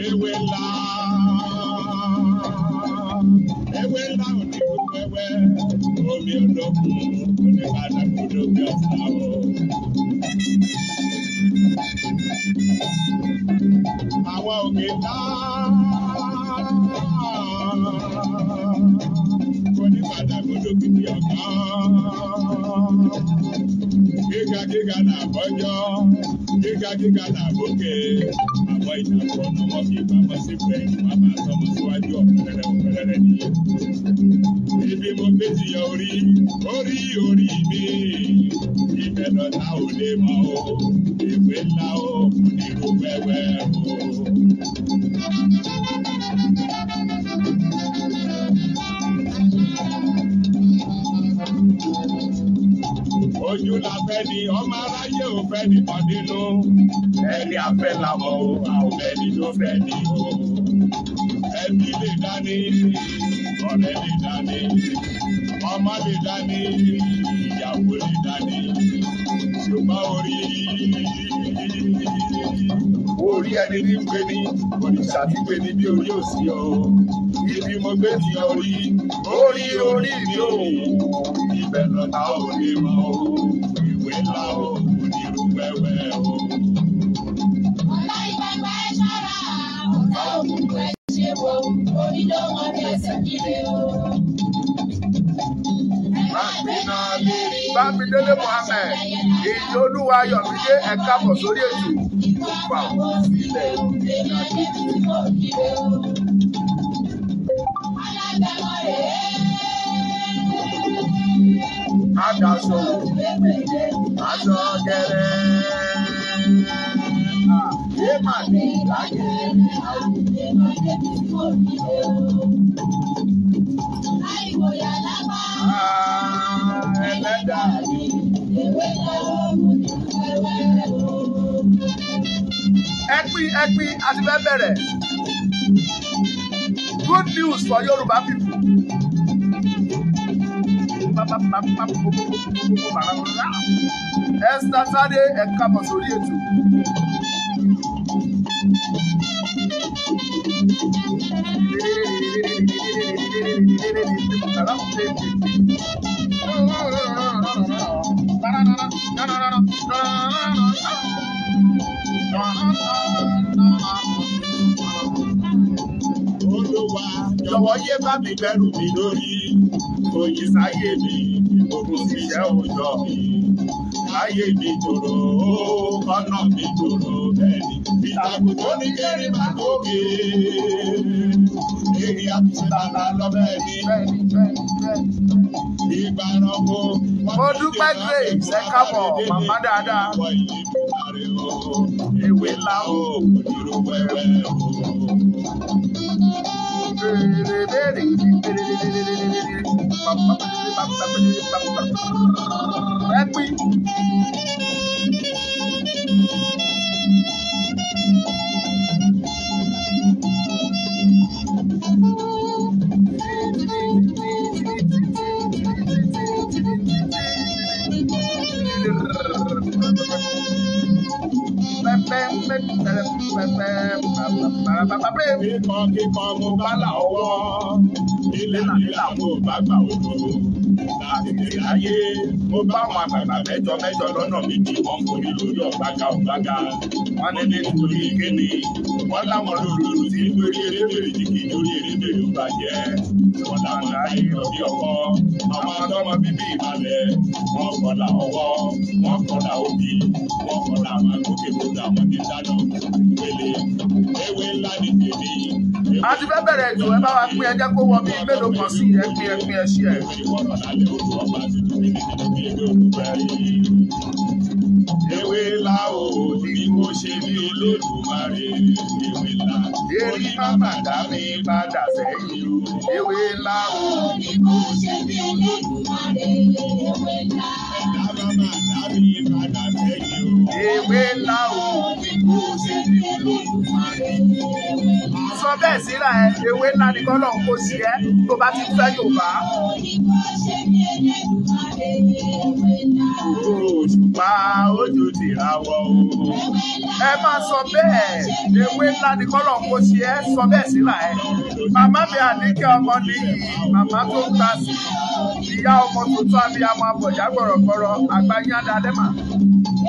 Ewé ńlá, ewé ńlá ò ní kú wẹ́wẹ́, omi olókun kò ní bá dàgbòdo bí ọ̀sà o. Àwọn òkè ńlá kò ní bá dàgbòdo bí ọ̀gán. Gíga gíga là bọ́jọ́, gíga gíga là bókè. Àwọn ìtàkùn ọmọ wọn fi pamọ́ sípò ẹ̀yìn, wọ́n máa tọmọ síwájú ọ̀pẹ̀rẹ̀rẹ̀ ọ̀pẹ̀rẹ̀rẹ̀ nìyí. Ibi mo gbé ti yọ orí, orí orí mi. Ibẹ̀ lọ́ta ò lè mọ̀ o, ìwé ńlá o, onírú wẹ́wẹ́ o. Ojú la fẹ́ ni ọmọ aráyé ò fẹ́ nìkan nínú. Ẹni afẹ́ la mọ̀ o, a ò mẹ́ni tó fẹ́ ni o. Ẹbí lè dání, ọ̀rẹ́ lè dání, ọmọ lè dání, ìyàwó lè dání. Ṣùgbọ́n orí orí ẹni ní ń pè ní òrìṣà tí pè ní bí orí ò sí o. Ibi mo gbé ti orí, orí orí mi ò. Ibẹ̀ lọ́ta ò lè mọ̀ o, ìwé ńlá o, onírú wẹ́wẹ́ o. Ọ̀la ìgbàgbà ẹ ṣọ́ra, ọ̀tá òkùnkùn ẹ ṣe wo, orí ló mọ bí ẹsẹ̀ kiri o. Ẹ má gbéná lérí. Bámidélé Mohammed, èyí olúwa Ayọ̀mídé, ẹ káàbọ̀ sórí ètò. Ikú àpapọ̀ sílẹ̀ o, èèyàn débi tí kò kiri o. Alágbàmọ̀ rèé. Adaṣọ Ògbépèdé. aṣọ gẹrẹ. Ẹ má ní ìdájẹ́. Èèyàn débi tí kò kiri o. Àìwòyà lápá. Ẹlẹ́dàá mi. Ewé lọ́wọ́ ní wẹ́wẹ́ o. Ẹ pín ẹ pín, a ti fẹ́ bẹ̀rẹ̀. Good news for Yoruba people. Esther Sade, ẹ káàbọ̀ sórí ètò. Olúwa jọ̀wọ́ yé bá mi bẹ̀rù mi lórí. Òyìn sáyé mi, ìgbógun sí iṣẹ́ òòjọ́ mi. Láyé mi tòrò, ọ̀nà mi tòrò bẹ́ẹ̀ ni. Ìtàkùn tó ní kéré má gòkè. Èrè àtúnṣe tààlà lọ bẹ́ẹ̀ ni. Bẹ́ẹ̀ni, bẹ́ẹ̀ni, bẹ́ẹ̀ni. Ìgbà ẹranko. Mo dúpẹ́ Grace, ẹ káàbọ̀, màmá dáadáa. Ìwọ ìlú rẹ̀ o, ewé ńlá o, onírú wẹ́wẹ́ o. Ẹ pín. Kíkọ́ kíkọ́ mo bá là ọwọ́, lílà lílà mo bá gbà odò. Láti tèrè ayé, mo bá àwọn àgbààgbà mẹ́jọ mẹ́jọ lọ́nà méjì, wọ́n ń forí lórí ọ̀gbága ọ̀gbága. Wọ́n ní nítorí kíni, wọ́n láwọn lòlòlò tí ń gbérí erébèrè tí kì í lórí erébèrè ó bàjẹ́. Wọ́n láwọn láyé rọ̀bí ọkọ, àwọn atọ́mọ bíbí ìbàlẹ̀, wọ́n kọlà ọwọ́, wọ́n kọlà òbí, wọ́n kọlà àwọn agbókègbodò àwọn tí ń dáná pele. Ewé ńlá ni tèmi. A ti fẹ́ bẹ̀rẹ̀ ètò, ẹ bá wa pín, ẹ jẹ́ kó wọ bíi mélòó kan sí i, ẹ pín ẹ pín ẹ ṣí ẹ. Ewé ìwọ́rọ̀ lálẹ́ odò ọba ti dùn mí nínú bí ewé òkú bẹ́ẹ̀ rí. Ewé ńlá o ní kó ṣe bí Olódùmarè. Ewé ńlá. Erí má bàdá mi padà sẹ́yìn o. Ewé ńlá o. Ní kò ṣe bí Elédùmarè, ewé ńlá. Ẹ̀dá má bàdá mi padà sẹ́yìn o. Ewé ńlá o. Ní kò ṣe bí Elédùmarè, ewé ńlá. Sọ bẹ́ẹ̀ síra ẹ, ewé ńlá ni kọ́lọ̀ ń kó sí ẹ tó bá ti fẹ́ Yorùbá. Ní kò ṣe bí Elédùmarè, ewé ńlá. Ògo òṣùpá ojú tìràwọ̀ o. Ewé ńlá. Ẹ máa sọ bẹ́ẹ̀, ewé ńlá ni kọ́lọ̀ ń kó sí ẹ, sọ bẹ́ẹ̀ síra ẹ. Màmá mi Àníkẹ́ ọmọ nìyí, màmá tó ń ta sí. Ìyá ọmọ tuntun abiyamọ abọ̀já gbọ̀rọ̀gbọ̀rọ̀ àgbáyé adalẹ́mà.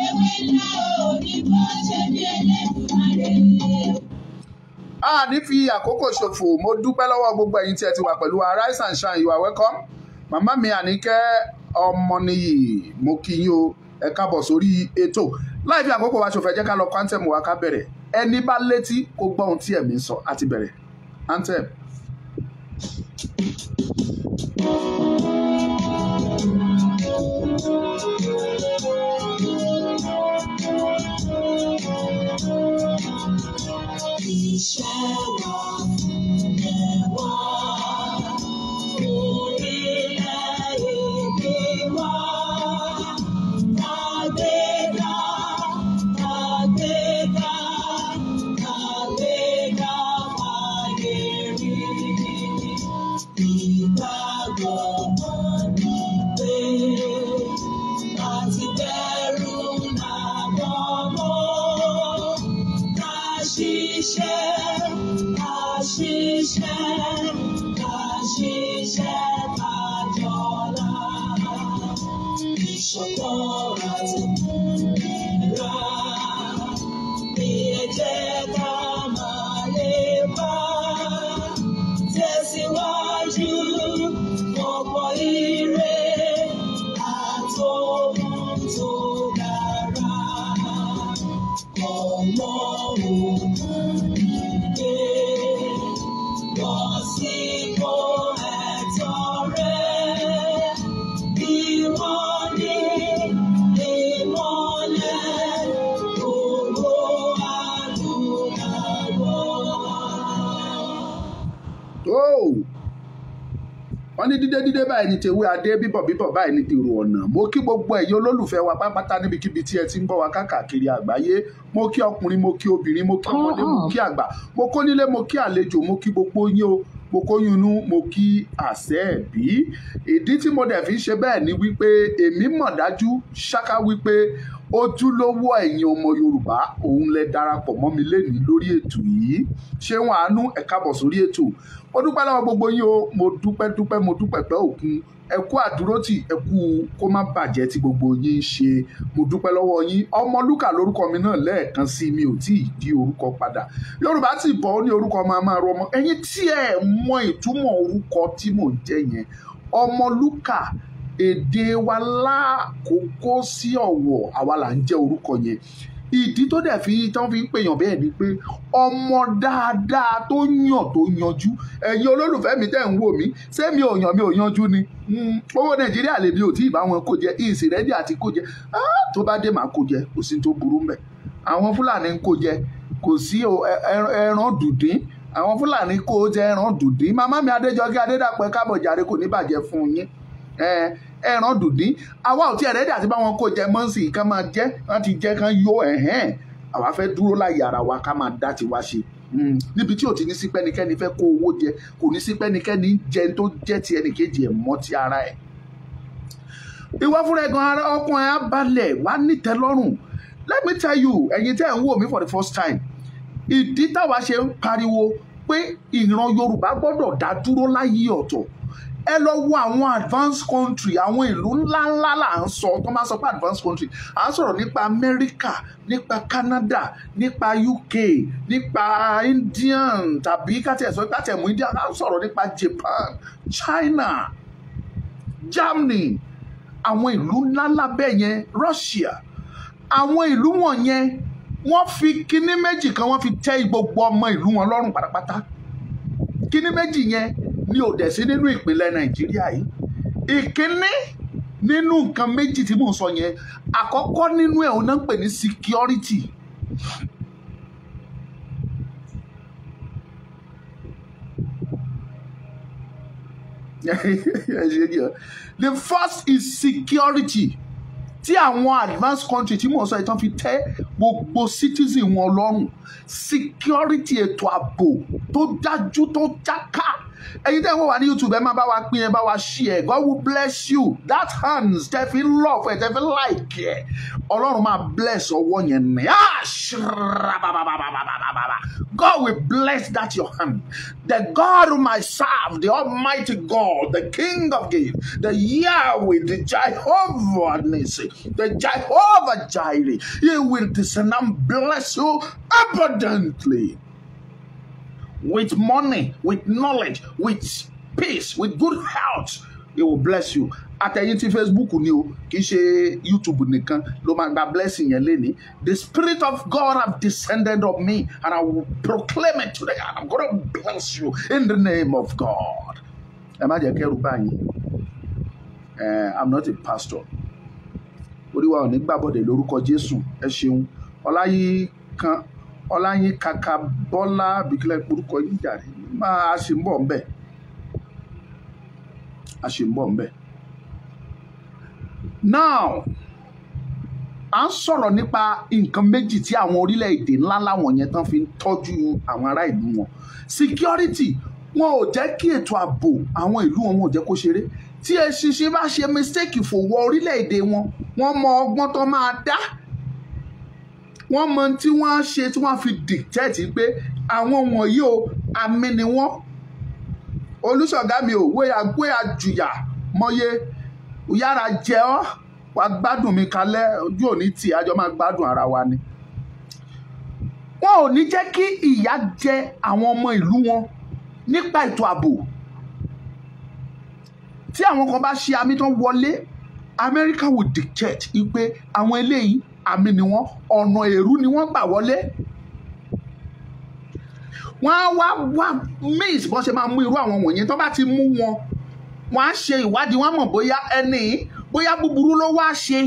Ewé ńlá o, ní kò ṣe bí Elédùmarè. A ní fi àkókò ṣòfò, mo dúpẹ́ lọ́wọ́ gbogbo ẹ̀yin tí ẹ ti wà pẹ̀lú wa. Rise and shine, you are welcome. Màmá mi Àníkẹ́ Ọmọnìyí, mo kí yín o, ẹ káàbọ̀ sórí ètò. Láì fi àkókò wa ṣòfò, ẹ jẹ́ ká lọ kọ anthem wa ká bẹ̀rẹ̀. Ẹni bá létí kó gbọ́ ohun tí ẹ̀mí ń sọ, á ti bẹ̀rẹ̀. Anthem. Iṣẹ́ wa lẹ̀ wá, orílẹ̀-èdè wa. Kàgbéga, kàgbéga, kàgbéga fàyè rí. Ìgbàgbọ́ wọn ni pé àti bẹ̀rù làbọ̀ mọ́. Ká ṣiṣẹ́, ká ṣiṣẹ́, ká ṣiṣẹ́ ká jọlá. Ìṣọ̀kan àti òmìnira ní ẹ jẹ́ ká máa lépa. Tẹ̀síwájú ọ̀pọ̀ ire àtòhun tó dára. Ọmọ ogun dìde lọ sípò ẹ̀tọ́ rẹ̀. Ìwọ ni ìmọ́lẹ̀ gbogbo adúláwọ̀. Tó wọ́n ní dídé dídé báyìí ní tewé adé, bíbọ̀ bíbọ̀ báyìí ní tèrò ọ̀nà. Mo kí gbogbo ẹ̀yin olólùfẹ́ wa pátápátá níbikíbi tí ẹ ti ń bọ̀ wá káàkiri àgbáyé. Mo kí ọkùnrin, mo kí obìnrin, mo kí ọmọdé, mo kí àgbà, mo kó nílé, mo kí àlejò, mo kí gbogbo yín o. Mo kó yín inú, mo kí àṣẹ ẹ̀bí. Ìdí tí mo dẹ̀ fi ń ṣe bẹ́ẹ̀ ni wípé èmi mọ̀ dájú ṣáká wípé ojúlówó ẹ̀yin ọmọ Yorùbá òun lẹ darapọ̀ mọ́ mi lénìí lórí ètò yìí. Ṣé wọn àánú, ẹ káàbọ̀ sórí ètò. Mo dúpẹ́ lọ́wọ́ gbogbo yín o, mo dúpẹ́ dúpẹ́, mo dúpẹ́ pẹ́ òkun. Ẹ kú àdúrótì, ẹ kú kó má bàjẹ́ tí gbogbo yín ń ṣe. Mo dúpẹ́ lọ́wọ́ yín. Ọmọlúkà lórúkọ mi náà lẹ́ẹ̀kan sí, mi ò tí ì di orúkọ padà. Yorùbá ti bọ̀, ó ní orúkọ máa máa rọ ọmọ. Ẹ̀yin tí ẹ mọ ìtumọ̀ orúkọ tí mò ń jẹ́ yẹn, Ọmọlúkà, èdè wa lákòókò sí ọ̀wọ̀, àwa là ń jẹ́ orúkọ yẹn. Ìdí tó dẹ̀ fi tán fi ń pèèyàn bẹ́ẹ̀ ni pé ọmọ dáadáa tó yàn tó yanjú. Ẹ̀yin olólùfẹ́ mi tẹ́ ń wò mí, ṣé mi ò yàn, mi ò yanjú ni? Owó Nàìjíríà lèmi ò tí ì bá wọn kó jẹ, ìsìn rẹ́dí àti kó jẹ. Tó bá dé màá kó jẹ, kò sí tó burú mbẹ̀. Àwọn Fúlàní ń kó jẹ, kò sí ẹran dùndín. Àwọn Fúlàní kó jẹ ẹran dùndín. Màmá mi Adéjọkẹ́ Adédàpọ̀, káàbọ̀ jàre, kò ní bàjẹ́ fún yín. Ẹran dùndín, àwa ò tí ẹ̀ rẹ́dí àti bá wọn kó jẹ mọ́ǹsì, ká máa jẹ́, wọ́n ti jẹ́ kán yó ẹ̀hẹ́n. Àwa fẹ́ dúró láyé ara wa, ká máa dá tiwa ṣe. Níbi tí ò ti ní sí pẹ́nikẹ́ni fẹ́ kó owó jẹ, kò ní sí pẹ́nikẹ́ni jẹ tó jẹ́ ti ẹnìkejì ẹ̀ mọ́ ti ara ẹ̀. Ìwọ fúnra ẹ̀ gan ara ọkùnrin á balẹ̀ wá nítẹ́lọ́rùn. Let me tell you, ẹ̀yin tẹ́ ẹ̀ ń wò mí for the first time, ìdí táwa ṣe ń pariwo pé ìran Yorùbá gbọ́dọ̀ dá dúró láyé ọ̀tọ̀. Ẹ lọ wo àwọn advanced country, àwọn ìlú ńláńlá là ń sọ. Tó máa sọ pé advanced country, à ń sọ̀rọ̀ nípa America, nípa Canada, nípa UK, nípa Indian, tàbí káti ẹ̀ sọ káti ẹ̀ mú Indian, à ń sọ̀rọ̀ nípa Japan, China, Germany, àwọn ìlú ńláńlá bẹ́ẹ̀ yẹn, Russia. Àwọn ìlú wọ̀nyẹn, wọ́n fi kíní méjì kan, wọ́n fi tẹ́ gbogbo ọmọ ìlú wọn lọ́rùn pátápátá. Kíní méjì yẹn ni ò dẹ̀ sí nínú ìpínlẹ̀ Nàìjíríà yìí. Ìkíní Nínú nǹkan méjì tí mò ń sọ yẹn, àkọ́kọ́ nínú ẹ̀ òun náà ń pè ní security. The first is security tí àwọn advanced country tí mò ń sọ yìí tán fi tẹ́ gbogbo citizen wọn lọ́rùn. Security, ètò ààbò tó dájú tó jáká. Ẹ̀yin tẹ́ ń wò wá ní YouTube, ẹ máa bá wa pín, ẹ bá wa share. God will bless you. That hands tẹ́ fi love ẹ, tẹ́ fi like ẹ, Ọlọ́run máa bless ọwọ́ yẹn ní. God will bless that your hand. The God whom I serve, the Almighty God, the King of Kings, the Yahweh, the Jehovah Nissi, the Jehovah Jireh, he will descend and bless you abundantly. With money, with knowledge, with peace, with good health, he will bless you. Àtẹ̀yìn tí Facebook ni o, kì í ṣe YouTube nìkan ló máa gba blessing yẹn léni. The Spirit of God have descended on me and I will proclaim it today and I'm gonna bless you in the name of God. Ẹ má jẹ́ kẹ́rù báyìí. I'm not a pastor. Orí wa ò ní gbàbọ̀dẹ̀ lórúkọ Jésù. Ẹ ṣeun. Ọláyín kàkà Bọ́lá bìkílẹ̀ orúkọ yín jàre. Máa ṣe ń bọ̀ ń bẹ̀. A ṣe ń bọ̀ ń bẹ̀. Now, à ń sọ̀rọ̀ nípa nǹkan méjì tí àwọn orílẹ̀-èdè ńlá láwọn yẹn tán fi ń tọ́jú àwọn ará ìlú wọn. Security, wọn ò jẹ́ kí ètò ààbò àwọn ìlú wọn, wọn ò jẹ́ kó ṣeré. Tí eṣinṣin bá ṣe mistake fò wọ orílẹ̀-èdè wọn, wọ́n mọ ọgbọ́n tó máa dá. Wọ́n mọ tí wọ́n á ṣe tí wọ́n á fi dictate pé àwọn wọ̀nyí o, àmì ni wọ́n. Olùṣọ́gá mi ò wéya gbéya jùyà mọ́yé yára jẹ ọ́, wàá gbádùn mi kalẹ̀, ojú òní tì, àjọ máa gbádùn ara wa ni. Wọn ò ní jẹ́ kí ìyà jẹ àwọn ọmọ ìlú wọn nípa ètò ààbò. Tí àwọn kan bá ṣe àmì tó wọlé, America will dictate pé àwọn eléyìí àmì ni wọ́n, ọ̀nà èrú ni wọ́n gbà wọlé. Wọ́n á wá means bọ́n ṣe máa mú irú àwọn wọ̀nyẹn. Tó bá ti mú wọn, wọ́n á ṣe ìwádìí, wọ́n á mọ̀ bóyá ẹni bóyá búburú ló wá ṣe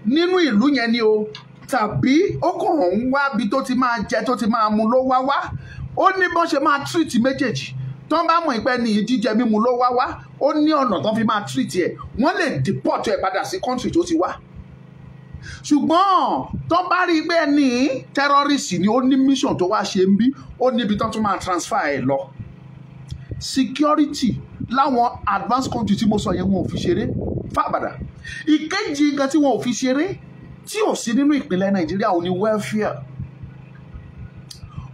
nínú ìlú yẹn ni o, tàbí ó kàn ń wá bí tó ti máa jẹ tó ti máa mu ló wá wá. Ó ní bọ́n ṣe máa treat méjèèjì. Tó bá mọ̀ ìpẹ́ ní jíjẹ mímu ló wá wá, ó ní ọ̀nà tó fi máa treat ẹ̀. Wọ́n lè deport ẹ̀ padà sí country tó ti wá. Ṣùgbọ́n tó bá rí pé ní terrorist ni, ó ní mission tó wá ṣe ń bí, ó níbi tó tún máa transfer ẹ̀ lọ. Security láwọn advanced country tí mo sọ yẹn, wọn ò fi ṣeré fábàdà. Ìkejì nǹkan tí wọn ò fi ṣeré tí ò sí nínú ìpínlẹ̀ Nàìjíríà ò ní welfare.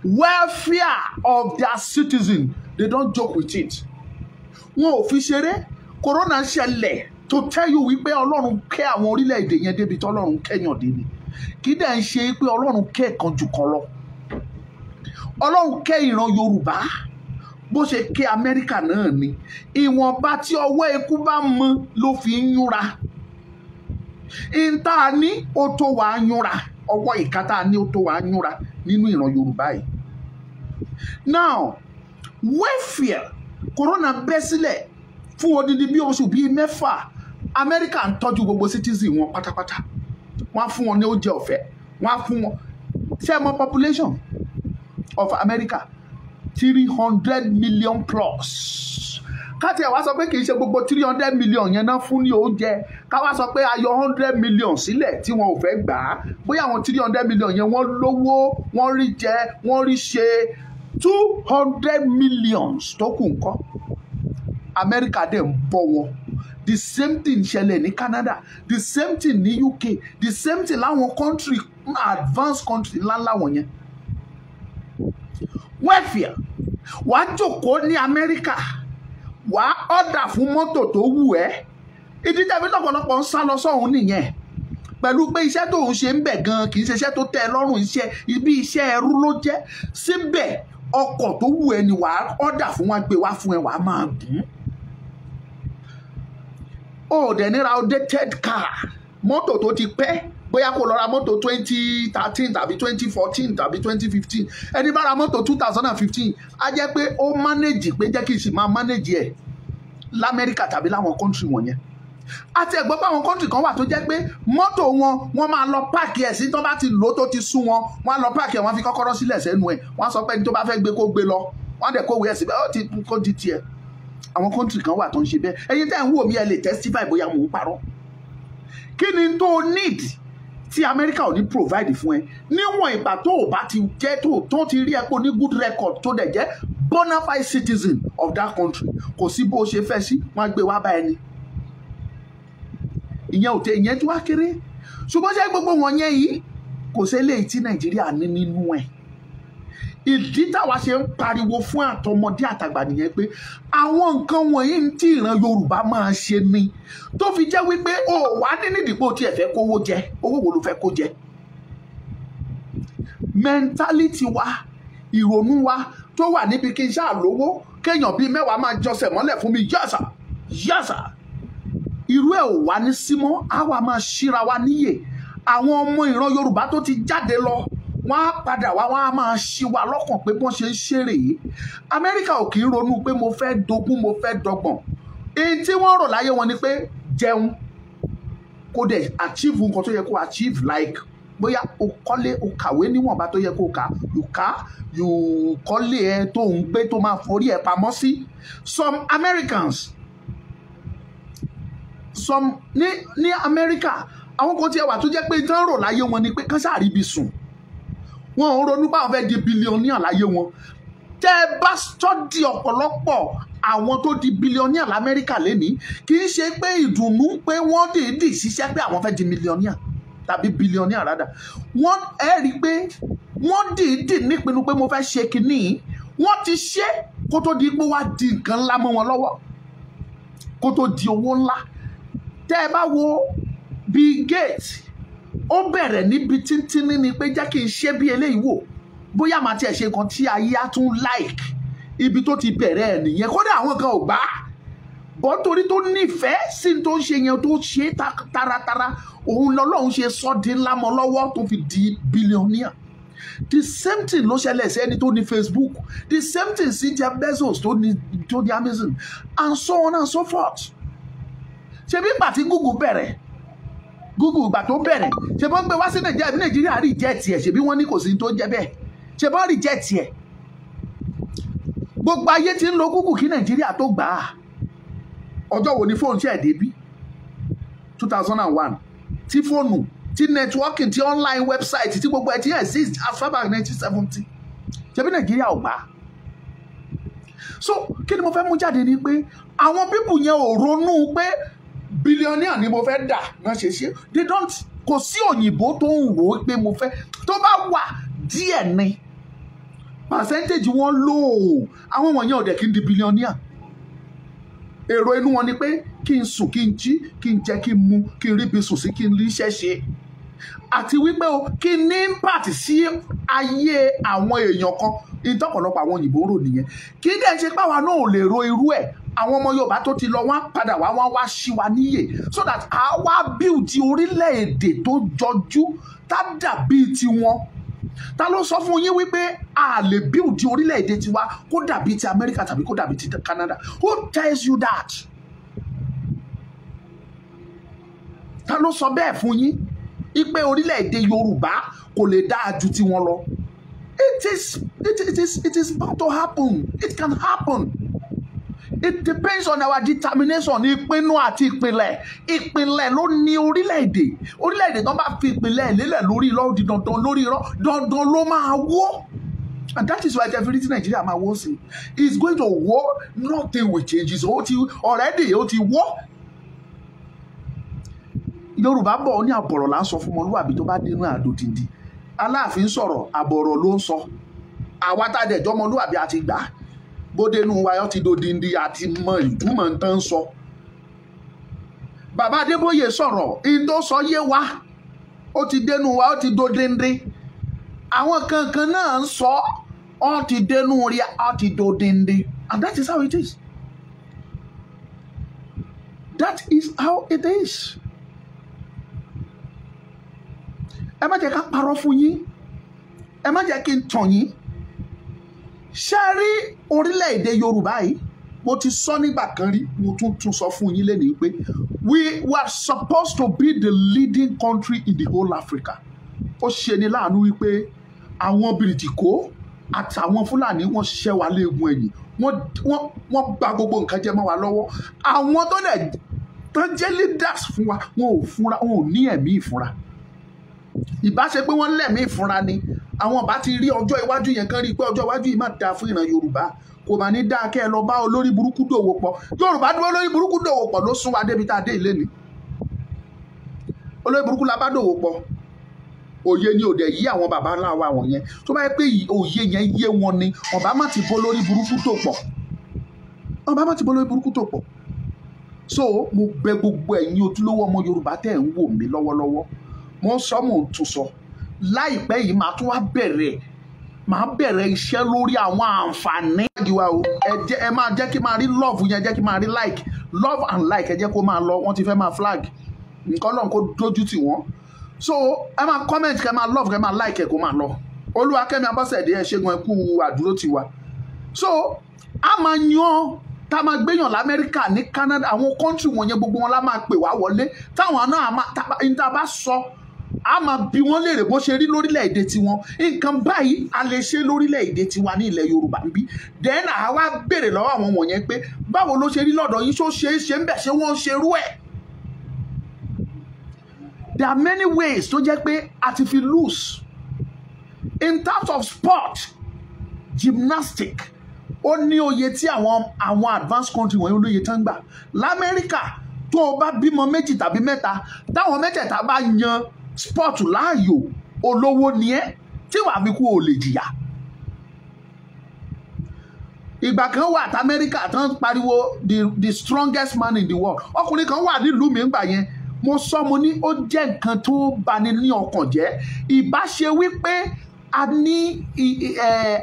Welfare of their citizen, they don't joke with it. Wọn ò fi ṣeré. Corona ṣẹlẹ̀ to tell you wípé Ọlọ́run kẹ́ àwọn orílẹ̀-èdè yẹn débi tí Ọlọ́run kẹ́yàn dé ni. Kì í dẹ̀ ń ṣe pé Ọlọ́run kẹ́ kan jù kan lọ. Ọlọ́run kẹ́ ìran Yorùbá bó ṣe kẹ́ Amẹ́ríkà náà ni. Ìwọ̀nba tí ọwọ́ ikú bá mọ ló fi ń yúnra. Ìta ní ó tó wàá yúnra. Ọwọ́ ìka tá a ní ó tó wàá yúnra nínú ìran Yorùbá yìí. Now, welfare, corona bẹ́ sílẹ̀ fún odidi bí oṣù bíi mẹ́fà. Amẹ́ríkà ń tọ́jú gbogbo citizen wọn pátápátá. Wọ́n á fún wọn ní oúnjẹ ọ̀fẹ́. Wọ́n á fún wọn. Ṣé ẹ mọ̀ population of America? 300 million plus. Káti ẹ̀ wá sọ pé kì í ṣe gbogbo 300 million yẹn náà fún ní oúnjẹ. Ká wá sọ pé a yọ 100 million sílẹ̀ tí wọn ò fẹ́ gbà á. Bóyá àwọn 300 million yẹn wọ́n lówó, wọ́n rí jẹ, wọ́n rí ṣe. 200 millions tó kù ńkọ́. Amẹ́ríkà dẹ̀ ń bọ́ wọn. The same thing ṣẹlẹ̀ ní Canada, the same thing ní UK, the same thing láwọn country, advanced country ńláńlá wọ̀nyẹn. Welfare, wàá jókòó ní Amẹ́ríkà, wàá ọ̀dà fún mọ́tò tó wù ẹ́. Ìdí tẹ̀mí lọ́pọ̀lọpọ̀ ń sá lọ sọ́hún nìyẹn. Pẹ̀lú pé iṣẹ́ tó ń ṣe ń bẹ̀ gan-an kì í ṣe iṣẹ́ tó tẹ́ ẹ lọ́rùn, iṣẹ́ ibi iṣẹ́ ẹrú ló jẹ́. Síbẹ̀ ọkọ̀ tó wù ẹ́ ni wàá ọ̀dà fún, wọn gbé wá fún ẹ, wàá máa gùn. Ó dẹ̀ ní ra outdated car, mọ́tò tó ti pẹ́, bóyá kó lọ ra mọ́tò 2013 tàbí 2014 tàbí 2015. Ẹni bá ra mọ́tò 2015 á jẹ́ pé ó manage, pé jẹ́ kí n sì máa manage ẹ̀ l'Amẹ́ríkà tàbí láwọn country wọ̀nyẹn. Àti ẹ̀gbọ́n pé àwọn country kan wà tó jẹ́ pé mọ́tò wọn, wọ́n máa lọ park ẹ̀ sí. Tó bá ti lò ó tó ti sú wọn, wọ́n á lọ park ẹ̀, wọ́n á fi kọ́kọ́rọ́ sílẹ̀ sẹ́nu ẹ̀, wọ́n á sọ pé ẹni tó bá fẹ́ gbé kó gbé lọ, wọ́n á dẹ̀ kówé ẹ̀ síbẹ̀, ó ti kó di tiẹ̀. Àwọn country kan wà tó ń ṣe bẹ́ẹ̀. Ẹ̀yin tẹ́ ń wò mí, ẹ lè testify bóyá mò ń parọ́. Kí ni tó need tí Amẹ́ríkà ò ní provide fún ẹ, níwọ̀n ìgbà tó o bá ti jẹ́ tó ti rí ẹ pé o ní good record, tó dẹ̀ jẹ́ bona fide citizen of that country? Kò sí bó o ṣe fẹ́ sí, wọ́n á gbé wá bá ẹni. Ìyẹn ò tẹ, ìyẹn tó wá kéré. Ṣùgbọ́n ṣé gbogbo wọn yẹn yìí, kò sí eléyìí tí Nàìjíríà ní nínú ẹ̀. Ìdí táwa ṣe ń pariwo fún àtọmọdé àtàgbà nìyẹn, pé àwọn nǹkan wọ̀nyí ń tí ìran Yorùbá máa ṣe ni, tó fi jẹ́ wípé o wà ní nídìí tí ẹ fẹ́ kówó jẹ. Owó wo ló fẹ́ kó jẹ? Mentality wa, ìrònú wa tó wà níbi kí n ṣáà lówó, kéèyàn bíi 10 máa jọsẹ̀ mọ́lẹ̀ fún mi, yẹ́sà yẹ́sà, irú ẹ̀ ò wá ní símọ́. Á wà máa ṣíra wa níyè. Àwọn ọmọ ìran Yorùbá tó ti jáde lọ, wọ́n á padà wá, wọ́n á máa ṣí wa lọ́kàn pé bọ́n ṣe ń ṣeré yìí. Amẹ́ríkà ò kì í ronú pé mo fẹ́ dogún, mo fẹ́ dọgbọ̀n. Èyí tí wọ́n rò láyé wọn ni pé jẹun, kó dẹ̀ achieve nǹkan tó yẹ kó achieve, like bóyá o kọ́lé, o kàwé níwọ̀nba tó yẹ kó kà, you kà, you kọ́lé ẹ tó ń gbé, tó máa forí ẹ pamọ́ sí. Some Americans, some ní Amẹ́ríkà, àwọn kan tiẹ̀ wà tó jẹ́ pé tán rò láyé wọn ni pé kán sáà rí ibi sùn. Wọn ò ronú báwọn fẹ́ di billionaire láyé wọn. Tẹ́ ẹ bá study ọ̀pọ̀lọpọ̀ àwọn tó di billionaire lamẹ́ríkà lénìí, kì í ṣe pé ìdùnnú pé wọ́n dìídì ṣiṣẹ́ pé àwọn fẹ́ di millionaire tàbí billionaire rádà. Wọ́n ẹ rí i pé wọ́n dìídì nípinnu pé mo fẹ́ ṣe kinní yìí. Wọ́n ti ṣe kó tó di pé wá di nǹkan ńlá mọ́ wọn lọ́wọ́, kó tó di owó ńlá. Tẹ́ ẹ bá wo Bill Gates, ó bẹ̀rẹ̀ níbi tíntínní ni pé jẹ́ kí n ṣe bí eléyìí wò, bóyá màá tiẹ̀ ṣe nǹkan tí ayé á tún like. Ibi tó ti bẹ̀rẹ̀ ẹ̀ nìyẹn. Kódà àwọn kan ò gbà á bọ́, torí tó nífẹ̀ẹ́ sí ní tó ń ṣe yẹn, tó ṣe é taratara, òun lọ́lọ́run ṣe sọ́ di ńlá mọ́ lọ́wọ́ tó fi di billionaire. The same thing ló ṣẹlẹ̀ sí ẹni tó ní Facebook, the same thing sí Jeff Bezos tó ní Amazon, and so on and so forth. Ṣebí ìgbà tí Google bẹ̀rẹ̀, Google ìgbà tó bẹ̀rẹ̀, ṣe bọ́n gbé wá sí Nàìjíríà bí Nàìjíríà reject ẹ̀? Ṣebí wọ́n ní kò sí tó ń jẹ́ bẹ́ẹ̀? Ṣe bọ́n reject ẹ̀? Gbogbo ayé ti ń lo Google kí Nàìjíríà tó gbà á. Ọjọ́ wo ni fóònù ṣe ẹ̀ débí? 2001 tí fóònù, tí networking, tí online website, tí gbogbo ẹ̀ ti exist as far back 1970. Ṣebí Nàìjíríà ò gbà á? So kí ni mo fẹ́ mú jáde ni pé àwọn people yẹn ò ronú pé billionaire ni mo fẹ́ dà náà ṣe ṣe. They don't. Kò sí òyìnbó tó ń rò ó pé mo fẹ́. Tó bá wà, díẹ̀ ni percentage wọn lò ó. Àwọn wọ̀nyẹn ò dẹ̀ kí n di billionaire. Èrò inú wọn ni pé kí n sùn, kí n jí, kí n jẹ, kí n mu, kí n rí ibi sùn sí, kí n rí iṣẹ́ ṣe, àti wípé o kí n ní impact sí ayé àwọn èèyàn kan. Ìtọ́pọ̀lọpọ̀ àwọn òyìnbó ń rò nìyẹn. Kí dẹ̀ ṣe páwa náà ò lè ro irú ẹ̀. Àwọn ọmọ Yorùbá tó ti lọ, wọ́n á padà wá, wọ́n wá ṣí wa níyè, so that a wá build orílẹ̀-èdè tó jọjú, tá dàbí tiwọn. Ta ló sọ fún yín wípé a lè build orílẹ̀-èdè tiwa kó dàbí ti Amẹ́ríkà tàbí kó dàbí ti Canada? Who tells you that? Ta ló sọ bẹ́ẹ̀ fún yín wípé orílẹ̀-èdè Yorùbá kò lè dáa ju tiwọn lọ? It is bound to happen. It can happen. It depends on our determination. Ìpinnu àti ìpìlẹ̀. Ìpìlẹ̀ ló ní orílẹ̀-èdè. Orílẹ̀-èdè tó bá fi ìpìlẹ̀ lélẹ̀ lórí irọ́, di dandan, lórí irọ́, dandan ló máa wó. And that is why every Nàìjíríà máa wó sí. It's going to wó. Nothing will change. Ó ti already, ó ti wó. Yorùbá bọ̀, ó ní àbọ̀rọ̀ là ń sọ fún ọmọlúwàbí, tó bá dénú àdòdìndì. Aláàfin sọ̀rọ̀, àbọ̀rọ̀ ló ń sọ. Àwa tá a dẹ̀ jọmọlúwàbí àti gbà á, bódénú wa yọ ti dodindi, àti mọ ìtumọ̀ ń tán sọ. Bàbá Adébóyè sọ̀rọ̀, in tó sọ yé wa, ó ti dénú wa, ó ti dodindi. Àwọn kankan náà ń sọ, ó ti dénú rí, ó ti dodindi. And that is how it is. That is how it is. Ẹ má jẹ́ ká parọ́ fún yín, ẹ má jẹ́ kí n tàn yín. Ṣe rí orílẹ̀-èdè Yorùbá yìí? Mo ti sọ nígbà kan rí, mo tún tún sọ fún yín lẹ́nìí pé we were supposed to be the leading country in the whole Africa. Ó ṣe ni láàánú wípé àwọn Bìrìtìkó àtàwọn Fúlàní, wọ́n ṣiṣẹ́ wa léegun ẹ̀yìn, wọ́n bà gbogbo nǹkan jẹ́ mọ́ wa lọ́wọ́. Àwọn tó dẹ̀ tán jẹ́ leaders fún wa, wọn ò fúnra, wọn ò ní ẹ̀mí ìfúnra. Ìbá ṣe pé wọ́n lẹ̀mí ìfúnra ni, àwọn bá ti rí ọjọ́ iwájú yẹn, kán rí i pé ọjọ́ iwájú yìí má dáa fún ìran Yorùbá. Kò mà ní dáa kẹ́ ẹ lọ bá olórí burúkú dòwò pọ̀. Yorùbá dúró, olórí burúkú dòwò pọ̀ ló sún wa débi tá a dé ilé ni. Olórí burúkú la bá dòwò pọ̀. Òye ni òdẹ yí àwọn baba ńlá wa wọ̀nyẹn. Tó bá yẹ pé òye yẹn yé wọn ni, ọba má ti bó lórí burúkú tó pọ̀, ọba má ti bó lórí burúkú tó pọ̀. So mo bẹ̀ gbogbo ẹ̀yin ojúlówó ọmọ Yorùbá tẹ́ ẹ̀ ń wò mí lọ́wọ́lọ́wọ́. Mo ń sọ, mò ń tún sọ, láìpẹ́ yìí màá tún wá bẹ̀rẹ̀, màá bẹ̀rẹ̀ iṣẹ́ lórí àwọn àǹfààní. Wa o, ẹ jẹ́ ẹ máa jẹ́ kí máa rí love yẹn, jẹ́ kí máa rí like, love and like. Ẹ jẹ́ kó máa lọ. Wọ́n ti fẹ́ máa flag nǹkan lọ́n, kó dójú tì wọ́n. So ẹ máa comment, kẹ́ máa love, kẹ́ máa like, ẹ kó máa lọ. Olúwakẹ́mi Abọ́sẹ̀dé, ẹ ṣẹ́gun, ẹ kú àdúró tiwa. So a máa yan tá a máa gbéyàn Lamẹ́ríkà, ní Canada, àwọn country wọ̀nyẹn, gbogbo wọn la máa pè wá wọlé, táwọn náà máa tá a bá sọ, a máa bi wọ́n léèrè bó ṣe rí lórílẹ̀‐èdè tiwọn. Nǹkan báyìí, a lè ṣe lórílẹ̀‐èdè tiwa ní ilẹ̀ Yorùbá ń bí. Then àwa béèrè lọ́wọ́ àwọn wọ̀nyẹn pé báwo ló ṣe rí lọ́dọ̀ yín? Ṣó ṣe é ṣe ń bẹ̀? Ṣé wọ́n ń ṣerú ẹ̀? There are many ways tó jẹ́ pé a ti fi lose in terms of sport, gymnastic. Ó ní oye tí àwọn advanced country wọ̀nyí, olóye tán gbà Lamẹ́ríkà. Tó o bá bímọ méjì tàbí mẹ́ta, táwọn mẹ́tẹ̀ẹ̀ta bá yan sport láàyò, olówó ni ẹ́ tí wàá fi kú, ò lè jìyà. Ìgbà kan wà tí Amẹ́ríkà tán pariwo the strongest man in the world, ọkùnrin kan wà nílùú mi ńgbà yẹn. Mo sọ, mo ní ó jẹ́ nǹkan tó bani ní ọkàn jẹ́. Ìbá ṣe wípé a ní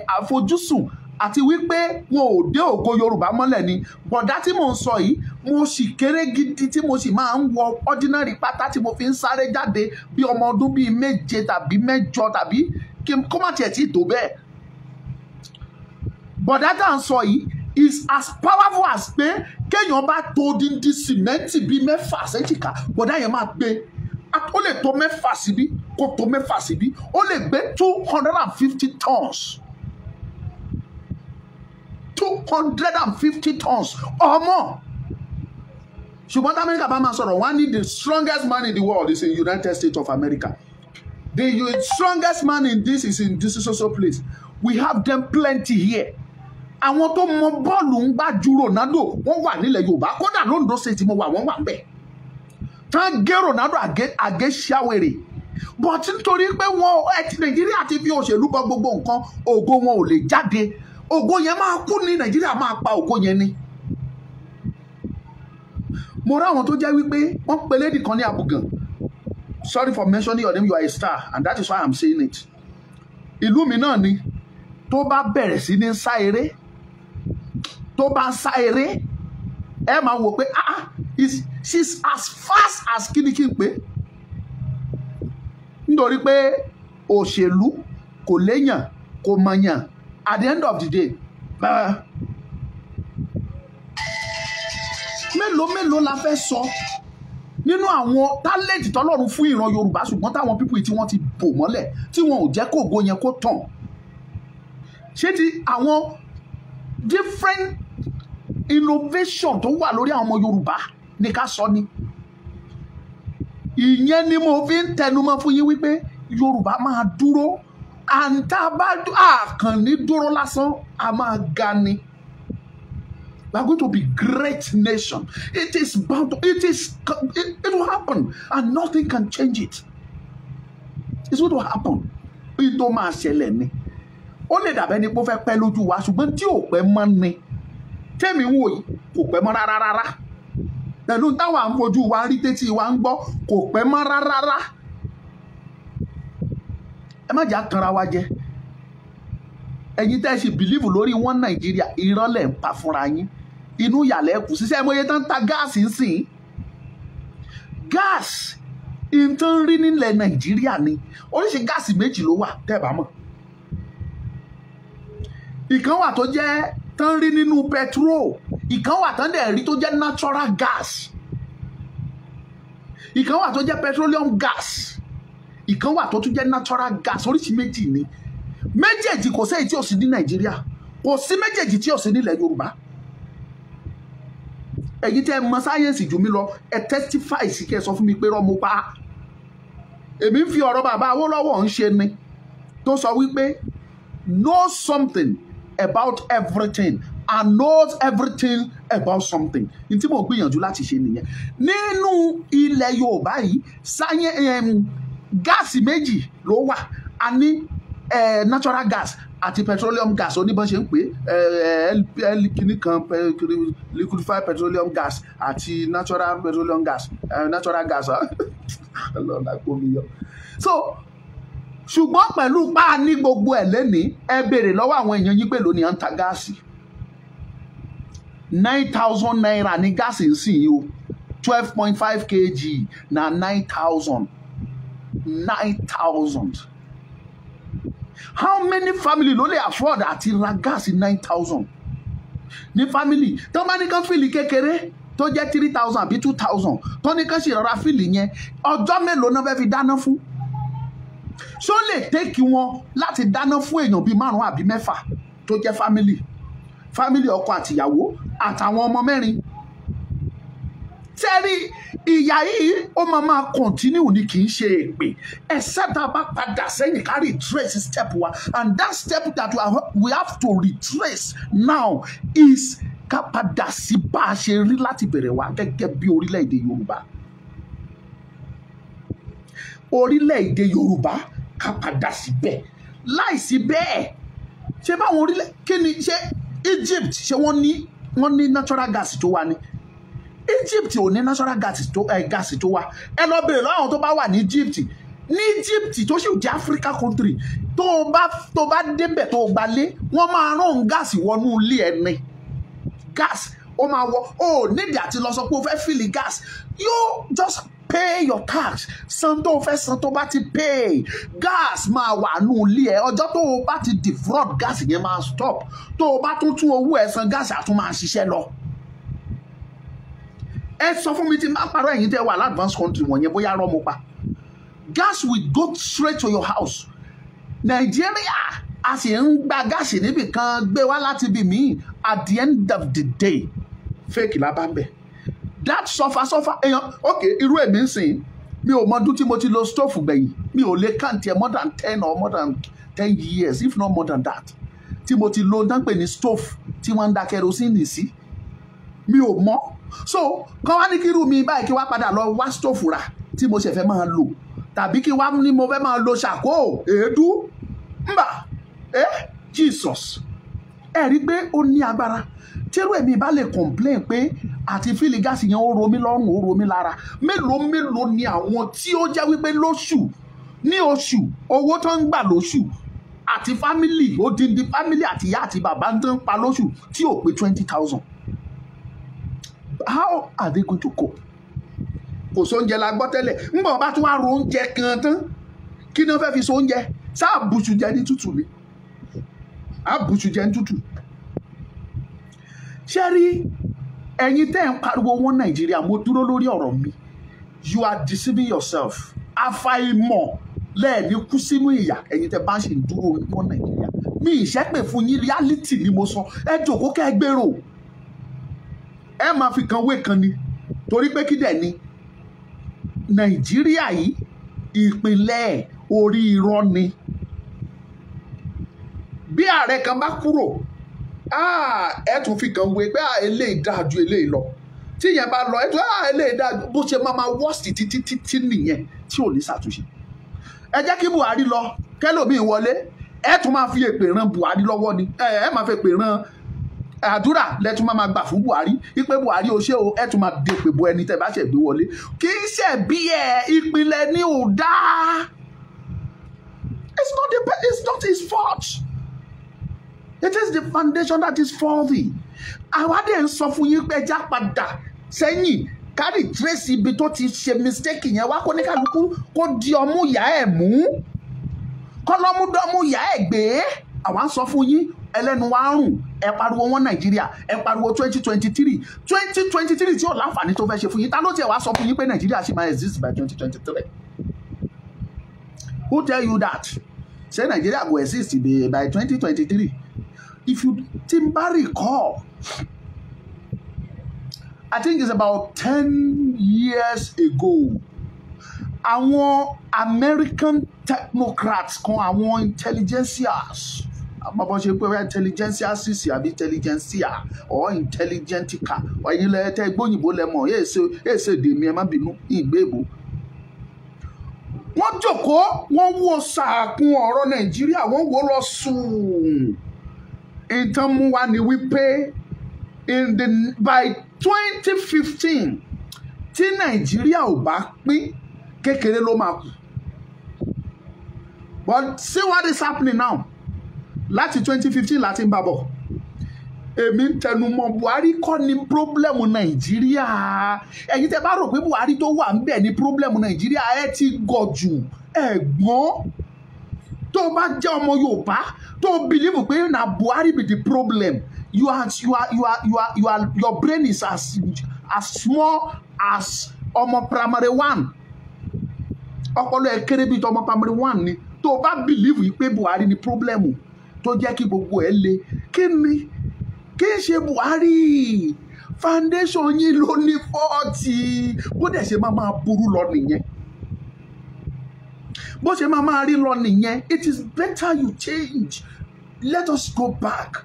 àfojúsùn àti wípé wọn ò dé ògo Yorùbá mọ́lẹ̀ ni. Bọ̀dá tí mò ń sọ yìí, mo sì kéré gidi tí mo sì máa ń wọ ordinary pátá tí mo fi ń sáré jáde bí ọmọ ọdún bíi 7 tàbí 8 tàbí kó má tiẹ̀ tí ì tó bẹ́ẹ̀. Bọ̀dá tá à ń sọ yìí is as powerful as pé kéèyàn bá tó odindi sìmẹ́ǹtì bíi 6 séjìká, bọ̀dá yẹn máa gbé. Ó lè tó 6 síbí, kó tó 6 síbí. Ó lè gbé 250 tons, 250 tons ọmọ. Ṣùgbọ́n tí Amẹ́ríkà bá máa sọ̀rọ̀, wọ́n á ní the strongest man in the world is in United States of America, the strongest man in this is in this so so place. We have them plenty here. Àwọn tó mọ bọ́ọ̀lù ń gbá ju Ronaldo, wọ́n wà nílẹ̀ Yorùbá. Kódà l'Ondo State mo wà, wọ́n wà ń bẹ̀ tán gé Ronaldo àgé ṣàwèrè. But nítorí pé wọ́n ẹ ti Nàìjíríà ti fi òṣèlú bọ gbogbo nǹkan, ògo wọn ò lè jáde. Ògo yẹn máa kú ní Nàìjíríà, máa pa ògo yẹn ni. Mo rí àwọn tó jẹ́ wípé wọ́n pe lady kan ní Abugan. Sorry for mentioning your name, you are a star and that is why I'm saying it. Ìlú mi náà ni. Tó bá bẹ̀rẹ̀ sí ní sá eré, tó bá ń sá eré, ẹ máa wò pé, ah, she's as fast as kíni kí n pè. Nítorí pé òṣèlú kò léyàn, kò mọ̀yàn, at the end of the day, mélòó mélòó la fẹ́ sọ nínú àwọn talent tọ́lọ́run fún ìran Yorùbá, ṣùgbọ́n táwọn people tí wọ́n ti bò mọ́lẹ̀, tí wọn ò jẹ́ kó ògo yẹn kó tàn? Ṣé ti àwọn different innovation tó wà lórí àwọn ọmọ Yorùbá ní ká sọ ni? Ìyẹn ni mo fi ń tẹnumọ́ fún yín wípé Yorùbá máa dúró. Àǹtá bá àkànní dúró lásán, a máa ga ni. We are going to be great nation. It is bound to, it is, it will happen and nothing can change it. It's going to happen. Bí tó máa ṣẹlẹ̀ ni. Ó lè dàbẹ́ ni pé ó fẹ́ pẹ́ lójú wa, ṣùgbọ́n tí ò pẹ́ mọ́ ni. Tẹ́mi ń wò yìí, kò pẹ́ mọ́ rárá rárá. Pẹ̀lú táwa ń fojú wa rí, tétí wa ń gbọ́, kò pẹ́ mọ́ rárá rárá. Ẹ má jà tanra wa jẹ. Ẹ̀yin tẹ́ ẹ ṣe believe lórí wọn Nàìjíríà, irọ́ lẹ̀ ń pa fúnra yín. Inú yàlẹ́ kù síṣẹ́ mọ́yé tán ta gáàsì ń sìn. Gáàsì ìtàn rí nílẹ̀ Nàìjíríà ni. Oríṣi gáàsì méjì ló wà tẹ́ ẹ bá mọ̀. Ìkan wà tó jẹ́ tán rí nínú petrol. Ìkan wà tán dẹ̀ rí tó jẹ́ natural gas, ìkan wà tó jẹ́ petroleum gas, ìkan wà tó tún jẹ́ natural gas. Oríṣi méjì ni méjèèjì. Kò séyìí tí ò sí ní Nàìjíríà, kò sí méjèèjì tí ò sí nílẹ̀ Yorùbá. Ẹ̀yin tẹ́ ẹ mọ sáyẹ́ǹsì jù mí lọ, ẹ testify sí kẹ́ ẹ sọ fún mi pé rọ́ mo pa. Èmi ń fi ọ̀rọ̀ bàbá Awólọ́wọ̀ ń ṣe ni, tó sọ wípé, "Know something about everything and knows everything about something." Ní tí mò ń gbìyànjú láti ṣe nìyẹn. Nínú ilẹ̀ Yorùbá yìí, sáyẹ́n gas méjì ló wà. A ní natural gas àti petroleum gas. Oníbọn ṣe ń pè é, kíní kan, liquefied petroleum gas àti natural petroleum gas, natural gas. Ọlọ́run àpò mi yọ. So ṣùgbọ́n pẹ̀lú pa ní gbogbo ẹ̀ lẹ́ni, ẹ béèrè lọ́wọ́ àwọn èèyàn yín pé lónìí à ń ta gas. ₦9,000 ní gas ń sìn yìí o. 12.5 kg na 9,000, 9,000. How many family ló lè afford àti ra gas 9,000 ní family? Tó bá ní kán fill kékeré tó jẹ́ 3,000 àbí 2,000, tó ní kán sì rọra fill yẹn, ọjọ́ mélòó náà fẹ́ fi dáná fún? Ṣó lè take wọn láti dáná fún èèyàn bíi márùn àbí mẹ́fà tó jẹ́ family, ọkọ àtìyàwó àtàwọn ọmọ mẹ́rin? Tẹ́rí ìyà yìí, ó máa máa continue ni, kì í ṣe èpè, except tá a bá padà sẹ́yìn, ká retrace step wa. And that step that we have to retrace now is ká padà sí bá a ṣe rí láti bẹ̀rẹ̀ wá gẹ́gẹ́ bí orílẹ̀-èdè Yorùbá. Orílẹ̀-èdè Yorùbá, ká padà síbẹ̀. Láìsí bẹ́ẹ̀, ṣé báwọn orílẹ̀, kí ni ṣé Egypt, ṣé wọ́n ní natural gas tó wà ní Egypt? Ò ní natural gas tó ẹ gas tó wà. Ẹ lọ bèrè lọ́wọ́ àwọn tó bá wà ní Egypt. Ní Egypt tó sì jẹ́ Africa country, tó bá débẹ̀, tó gbalé, wọ́n máa rán gas wọnú ilé ẹni. Gas ó máa wọ ó nídìí àti lọ sọ pé o fẹ́ fill gas. You just pay your tax, san tó o fẹ́ san. Tó bá ti pay, gas máa wà nù ilé ẹ. Ọjọ́ tó o bá ti defraud, gas yẹn máa stop. Tó o bá tún tún owó ẹ san, gas á tún máa ṣiṣẹ́ lọ. Ẹ sọ fún mi tí n bá parọ́. Ẹ̀yin tẹ́ wà l'advance country wọ̀nyẹn, bóyá rọ́ mo pa. Gas will go straight to your house. Nàìjíríà, a sì ń gba gas níbì kan, gbé wá láti ibì míì. At the end of the day, fake la bá ń bẹ̀. That suffer suffer èèyàn. Ok, irú èmi ń sìn, mi ò mọ ọdún tí mo ti lo stove gbẹ̀yìn. Mi ò lè count ẹ̀. More than 10 or more than 10 years, if not more than that, tí mo ti lo dánpẹ̀ ní stove tí wọ́n ń da kerosene sí, mi ò mọ̀. So kán wá ní kí irú mi báyìí kí wá padà lọ wá stove rà tí mo ṣẹ̀ fẹ́ máa lò, tàbí kí wá ní mo fẹ́ máa lo charcoal, èédú mbà, eh, Jesus. Ẹ rí i pé ó ní agbára. Tírú èmi bá lè complain pé àti fill gas yẹn, ó ro mí lọ́rùn, ó ro mí lára, mélòó mélòó ni àwọn tí ó jẹ́ wípé lóṣù ní oṣù, owó tó ń gbà lóṣù àti family, odindi family àti ìyá àti bàbá tó ń pa lóṣù tí ò pé 20,000? How are they going to cope? Kò sóúnjẹ la gbọ́ tẹ́lẹ̀. Ńgbọ̀n bá tún wá ro oúnjẹ kan tán, kí ni wọ́n fẹ́ fi so oúnjẹ? Sáà bùsù jẹ ní tútù ni, á bùsù jẹ ní tútù. Ṣé rí ẹ̀yin tẹ́ ń pariwo wọn Nàìjíríà, mo dúró lórí ọ̀rọ̀ mi, you are deceiving yourself. Àfàìmọ̀ lẹ́ẹ̀ni kú sínú ìyà. Ẹ̀yin tẹ́ bá ṣì ń dúró wọn Nàìjíríà, mi ìṣẹ́pè fún yín, reality ni mo sọ. Ẹ jòkó kẹ́ ẹ gbèrò. Ẹ máa fi kan wé kan ni, torí pé kí dẹ̀ ni Nàìjíríà yìí, ìpínlẹ̀ orí irọ́ ni. Bí ààrẹ kan bá kúrò, ẹ tún fi kan wé pé eléyìí dáa ju eléyìí lọ. Tí ìyẹn bá lọ, ẹ tún eléyìí dáa ju. Bó ṣe máa máa worst títí títí nìyẹn tí ò ní ṣàtúnṣe. Ẹ jẹ́ kí Buhari lọ, kẹlòmíì wọlé, ẹ tún máa fi èpè ran Buhari lọ́wọ́ ni. Ẹ máa fi èpè ran, àdúrà lẹ́tún máa máa gbà fún Buhari wípé, "Buhari, o ṣé o." Ẹ tún máa dèpè bo ẹni tẹ́ bá ṣẹ̀ gbé wọlé. Kì í ṣe bí ẹ ìpìlẹ̀ ni ò dáa. It's not his fault. It is the foundation that is faulty. Àwa dẹ̀ ń sọ fún yín pé ẹ já padà sẹ́yìn, ká retrace ibi tó ti ṣe mistake yẹn wá, kó ní kálukú kó di ọmú ìyá ẹ̀ mú, kọ́lọ́múdọ́mú ìyá ẹ̀ gbé. Àwa ń sọ fún yín. Ẹlẹ́nu wa ń rùn. Ẹ pariwo wọn Nàìjíríà, ẹ pariwo 2023, 2023 tí ò láǹfààní tó fẹ́ ṣe fún yín. Ta ló tiẹ̀ wá sọ fún yín pé Nàìjíríà ṣì máa exist by 2023? Who tell you that? Say Nigeria go exist by 2023? If you tí n bá recall, I think it's about 10 years ago, àwọn American technocrats kan, àwọn intelligentsias, àmọ́ ṣe pé intelligentsia sísì àbí intelligentsia or intelligentica, ẹ̀yin lẹ tẹ́ gbóyìnbó lẹ mọ̀, yéè ṣe èdè mi, ẹ má bínú, ìgbé èbó. Wọ́n jókòó, wọ́n wo sàkún ọ̀rọ̀ Nàìjíríà, wọ́n wò lọ sùn. Ìtàn mú wa ni wípé in the by 2015, tí Nàìjíríà ò bá pín, kékeré ló máa kù. But see what is happening now. Láti 2015 láti ń bá bọ̀, èmi ń tẹnu mọ́, Buhari kọ́ ni problem Nàìjíríà. Ẹ̀yin tẹ́ bá rò pé Buhari tó wà ń bẹ̀ ni problem Nàìjíríà, ẹ ti gọ̀ jù. Ẹ̀gbọ́n tó bá jẹ́ ọmọ Yorùbá tó believe pé na Buhari be the problem, you are your brain is as small as ọmọ primary one. Ọpọlọ ẹ kéré bíi tọmọ primary one ni. Tó bá believe yìí pé Buhari ni problem tó jẹ́ kí gbogbo ẹ le, kí ni kí n ṣe Buhari? Foundation yín ló ní fault. Bó dẹ̀ ṣe máa máa burú lọ nìyẹn, bó ṣe máa máa rí lọ nìyẹn. It is better you change. Let us go back.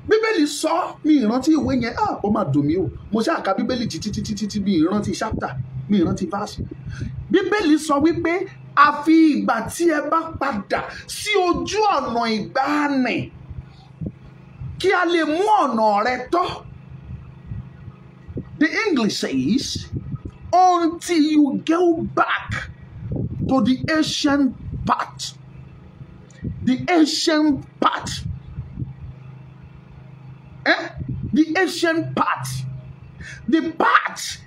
Bíbélì sọ, mi ìrántí ìwé yẹn. Ah, ó máa dùn mí o. Mo ṣáà ka Bíbélì títí títí títí, mi ìrántí chapter, mi ìrántí verse. Bíbélì sọ wípé àfi ìgbà tí ẹ bá padà sí ojú ọ̀nà ìgbàanì kí a lè mú ọ̀nà rẹ tọ́. The English says, until you go back to the ancient path. The ancient path. Eh? The ancient path. The path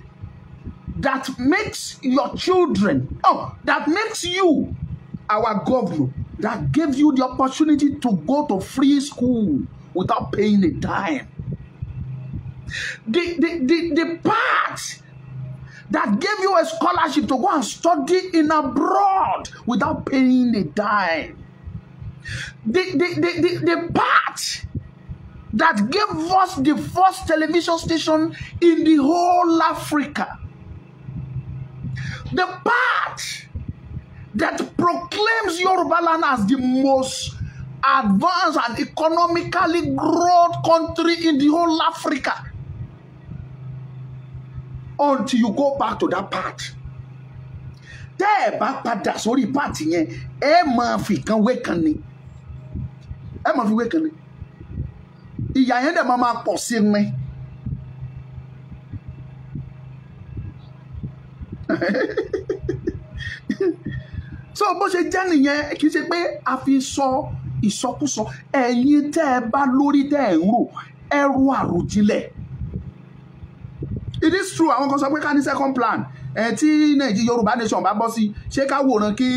that makes your children, oh, that makes you our governor, that gave you the opportunity to go to free school without paying a dime. The path that gave you a scholarship to go and study in abroad without paying a dime. The path that gave us the first television station in the whole Africa. The path that proclaims Yoruba land as the most advanced and economically growth country in the whole Africa. Until you go back to that path. Tẹ́ ẹ bá padà sórí path yẹn, ẹ máa fi kan wé kan ni. Ẹ máa fi wé kan ni. Ìyà yẹn dẹ̀ máa máa pọ̀ sí ni. So bó ṣe jẹ́ nìyẹn, kì í ṣe pé a fi sọ ìsọkúsọ. Ẹ̀yin tẹ́ ẹ bá lórí tẹ́ ẹ ń rò, ẹ ro àròjinlẹ̀. It is true, àwọn kan sọ pé ká ní second plan. Ẹ tí Nàìjíríà Yorùbá nation bá bọ́ sí, ṣé ká wòran kí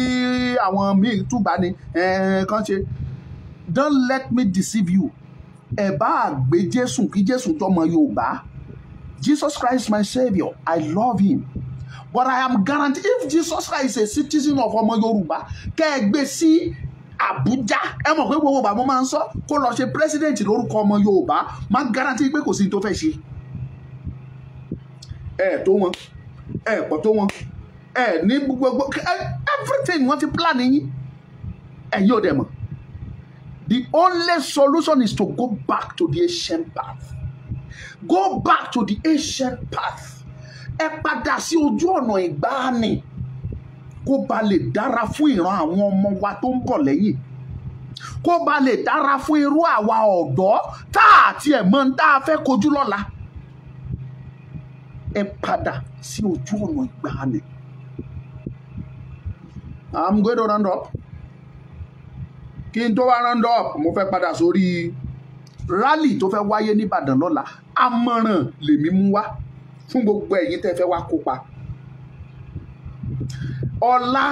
àwọn míì túbà ni ẹ kàn ṣe? Don't let me deceive you. Ẹ bá gbé Jésù, kí Jésù tọmọ Yorùbá. Jesus Christ my saviour, I love him, but I am guaranteed, if Jesus Christ is a citizen of ọmọ Yorùbá, kẹ́ ẹ gbé sí Àbújá, ẹ mọ̀ pé gbogbo bàbá máa ń sọ kó lọ ṣe president lórúkọ ọmọ Yorùbá, máa ń guarantee pé kò sí ní tó fẹ́ ṣe. Ẹ tó wọn, ẹ pọ̀ tó wọn, ẹ ní gbogbo everything wọ́n ti plan yín, ẹ̀yin ò dẹ̀ mọ̀. The only solution is to go back to the ancient path. Go back to the ancient path. Ẹ padà sí ojú ọ̀nà ìgbàanì kó ba lè dára fún ìran àwọn ọmọ wa tó ń bọ̀ lẹ́yìn, kó ba lè dára fún irú àwa ọ̀dọ́ tá àti ẹ̀ mọ̀ ń tá a fẹ́ kojú lọ́la. Ẹ padà sí ojú ọ̀nà ìgbàanì. I'm going to round up. Kí n tó wá round up, mo fẹ́ padà sórí rally tó fẹ́ wáyé nìbàdàn lọ́la. Àmọ̀ràn lèmi mú wá fún gbogbo ẹ̀yin tẹ́ fẹ́ wá kópa ọ̀la.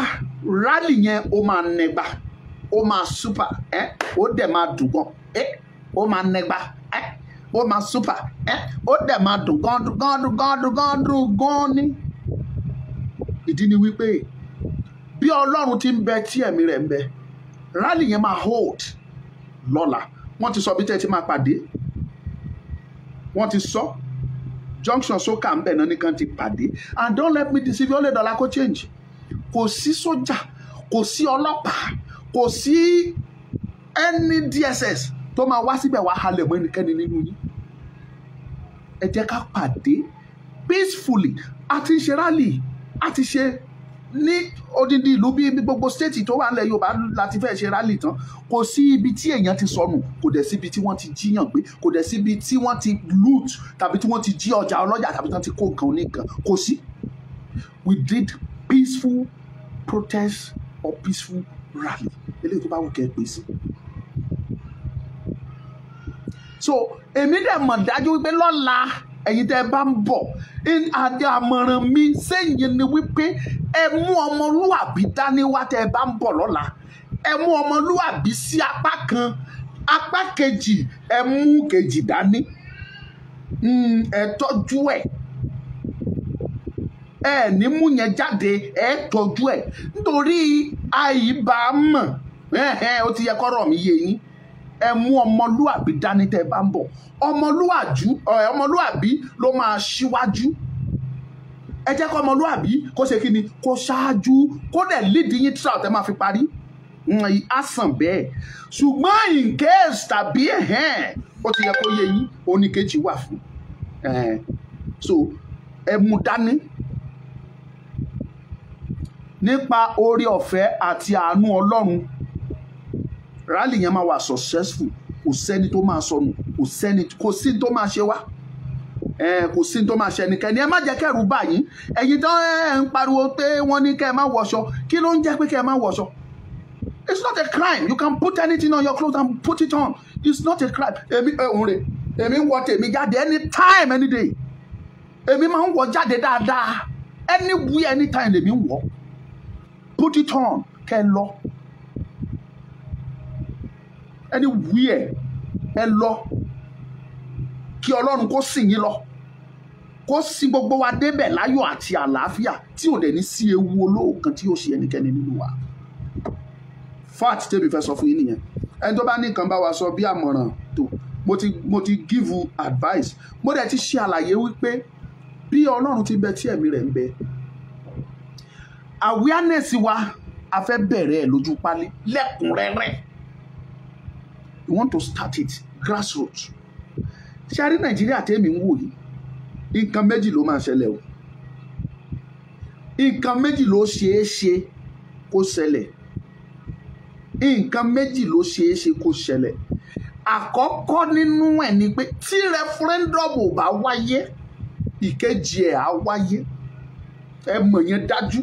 Rally yẹn, ó máa nẹgbà, ó máa super ẹ́, ó dẹ̀ máa dùn gan. Ó máa nẹgba, ó máa super, ó dẹ̀ máa dùn gan dùn gan dùn gan dùn gan dùn gan ni. Ìdí ni wípé bí Ọlọ́run ti ń bẹ tí ẹ̀mí rẹ̀ ń bẹ, rally yẹn máa hold lọ́la. Wọ́n ti sọ bí tẹ́ ti máa pàdé, wọ́n ti sọ junction soka ń bẹ̀ náà nìkan ti pàdé. And don't let me deceive you, ó lè dọ̀la kó change. Kò sí sójà, kò sí ọlọ́pàá, kò sí any DSS tó máa wá síbẹ̀ wá halẹ̀ mọ́ ẹnikẹ́ni nínú yín. Ẹ jẹ́ ká pàdé peacefully. A ti ń ṣe rally, a ti ṣe ní odindi ìlú bíi gbogbo state tó wà nílẹ̀ Yorùbá láti fẹ́ ṣe rally tán. Kò sí ibi tí èèyàn ti sọnù, kò dẹ̀ síbi tí wọ́n ti jíyàn gbé, kò dẹ̀ síbi tí wọ́n ti loot tàbí tí wọ́n ti jí ọjà ọlọ́jà tàbí tí wọ́n ti kó nǹkan oníkan, kò sí. We did peaceful protest or peaceful rally, eléyìí tó bá wù kẹ́ ẹ pè sí. So èmi dẹ̀ mọ̀ dájú wípé lọ́la ẹ̀yin tẹ́ ẹ bá ń bọ̀, àdé àmọ̀ràn mi sẹ́yìn ni wípé ẹ mú ọmọlúwàbí dání wá tẹ́ ẹ bá ń bọ̀ lọ́la. Ẹ mú ọmọlúwàbí sí apá kan, apá kejì ẹ mú kejì dání. Ẹ tọ́jú ẹ̀, ẹ ní mú yẹn jáde, ẹ tọ́jú ẹ̀ nítorí àìbámọ̀. Ó ti yẹ kọ́rọ̀ mi yé yín. Ẹ mú ọmọlúwàbí dání tẹ́ ẹ bá ń bọ̀. Ọmọlúwàbí ló máa ṣíwájú. Ẹ jẹ́ kó ọmọlúwàbí kó ṣe kí ni, kó ṣáájú, kó dẹ̀ lead yín throughout ẹ máa fi parí. Á sàn bẹ́ẹ̀. Ṣùgbọ́n in case tàbí ó ti yẹ kó yé yín, oníkejì wà fún. So ẹ mú dání nípa oore ọ̀fẹ́ àti àánú Ọlọ́run. Rally yẹn máa wà successful. Kò sẹ́ni tó máa sọnù, kò sẹ́ni, kò sí tó máa ṣe wá, kò sí tó máa ṣe ẹnikẹ́ni. Ẹ má jẹ́ kẹ́rù bà yín. Ẹ̀yin tó ń pariwo pé wọ́n ní kẹ́ ẹ má wọṣọ, kí ló ń jẹ́ pé kẹ́ ẹ má wọṣọ? It's not a crime. You can put anything on your clothes and put it on. It's not a crime. Èmi òun rè, èmi ń wọ tèmi jáde anytime, any day. Èmi máa ń wọ jáde dáadáa, anywhere, anytime lèmi ń wọ. Put it on kẹ́ ẹ lọ anywhere, ẹ lọ, kí Ọlọ́run kó sìn yín lọ, kó sin gbogbo wa débẹ̀ láyọ̀ àti àlàáfíà, tí ò dẹ̀ ní sí ewu olóòkan tí yóò ṣe ẹnikẹ́ni nínú wa. Fact tèmi fẹ́ sọ fún yín nìyẹn. Ẹni tó bá ní nǹkan bá wa sọ bí àmọ̀ràn tó, mo ti give you advice, mo dẹ̀ ti ṣe àlàyé wípé bí Ọlọ́run ti bẹ tí ẹ̀mí rẹ̀ ń bẹ, awareness wa a fẹ́ bẹ̀rẹ̀ ẹ̀ lójú pálí lẹ́kùnrẹ́rẹ́. We want to start it grassroots. Ṣé a rí Nàìjíríà tèmi ń wò yìí, nǹkan méjì ló máa ṣẹlẹ̀ o. Nǹkan méjì ló ṣeé ṣe kó ṣẹlẹ̀. Nǹkan méjì ló ṣeé ṣe kó ṣẹlẹ̀. Àkọ́kọ́ nínú ẹ̀ ni pé tí referendum ò bá wáyé, ìkejì ẹ̀ á wáyé. Ẹ mọ̀ yẹn dájú.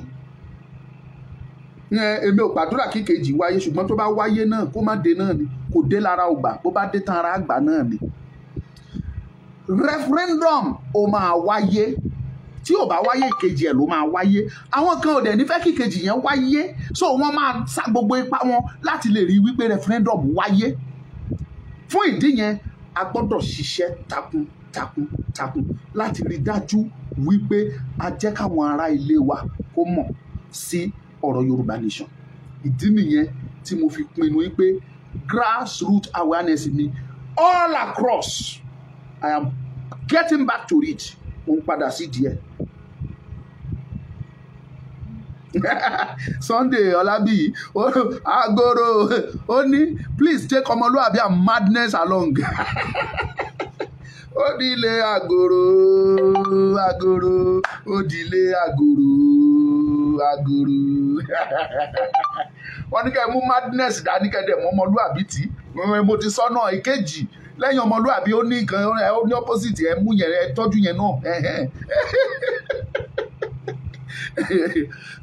Èmi ò gbàdúrà kí ìkejì wáyé, ṣùgbọ́n tó bá wáyé náà, kó má dé náà ni, kò dé lára ògbà, bó bá dé tán ara àgbà náà ni. Referendum ó máa wáyé. Tí ò bá wáyé, ìkejì ẹ̀ ló máa wáyé. Àwọn kan ò dẹ̀ nífẹ̀ẹ́ kí ìkejì yẹn wáyé, so wọ́n máa sa gbogbo ipá wọn láti lè rí wípé referendum wáyé. Fún ìdí yẹn, a gbọ́dọ̀ ṣiṣẹ́ takun takun takun láti rí dájú wípé a jẹ́ káwọn ará ilé wa kó mọ̀ sí ọ̀rọ̀ Yorùbá Nation. Ìdí nìyẹn tí mo fi pinnu wípé grassroots awareness mi all across, I am getting back to it. Mo ń padà sí díẹ̀. Sunday Ọlábíyì Agoro ó ní, "Please take ọmọlúwàbí and madness along." Ó dílé agoro agoro, ó dílé agoro agoro. Wọ́n ní kẹ́ ẹ mú madness dání, kẹ́ ẹ dẹ̀ mọ́ ọmọlúwàbí tí mo ti sọ náà. Ìkejì lẹ́yìn ọmọlúwàbí, ó ní nǹkan, ó ní opposite. Ẹ mú yẹn, ẹ tọ́jú yẹn náà.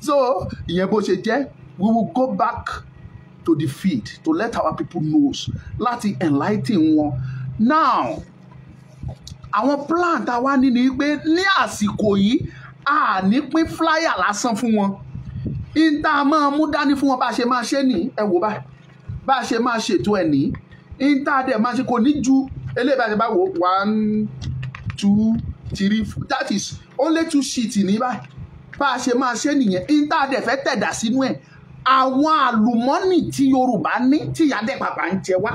So ìyẹn bó ṣe jẹ́. We will go back to the field to let our people know, láti enlighten wọn. Now, àwọn plan tá a wá ní ni pé ní àsìkò yìí, a ní pín flyer lásán fún wọn. Ìta máa mú dání fún wọn, bá a ṣe máa ṣe ní, ẹ wò báyìí, bá a ṣe máa ṣètò ẹ̀ ní. Ní tá a dẹ̀ máa ṣe kò ní ju eléyìí bá ṣe bá wò 1 2 3 4, that is only 2 sheets ní báyìí. Bá a ṣe máa ṣe nìyẹn. Ní tá a dẹ̀ fẹ́ tẹ̀dá sínú ẹ̀, àwọn àlùmọ́nì tí Yorùbá ní tí ìyá dẹ̀ pàpà ń jẹ wá,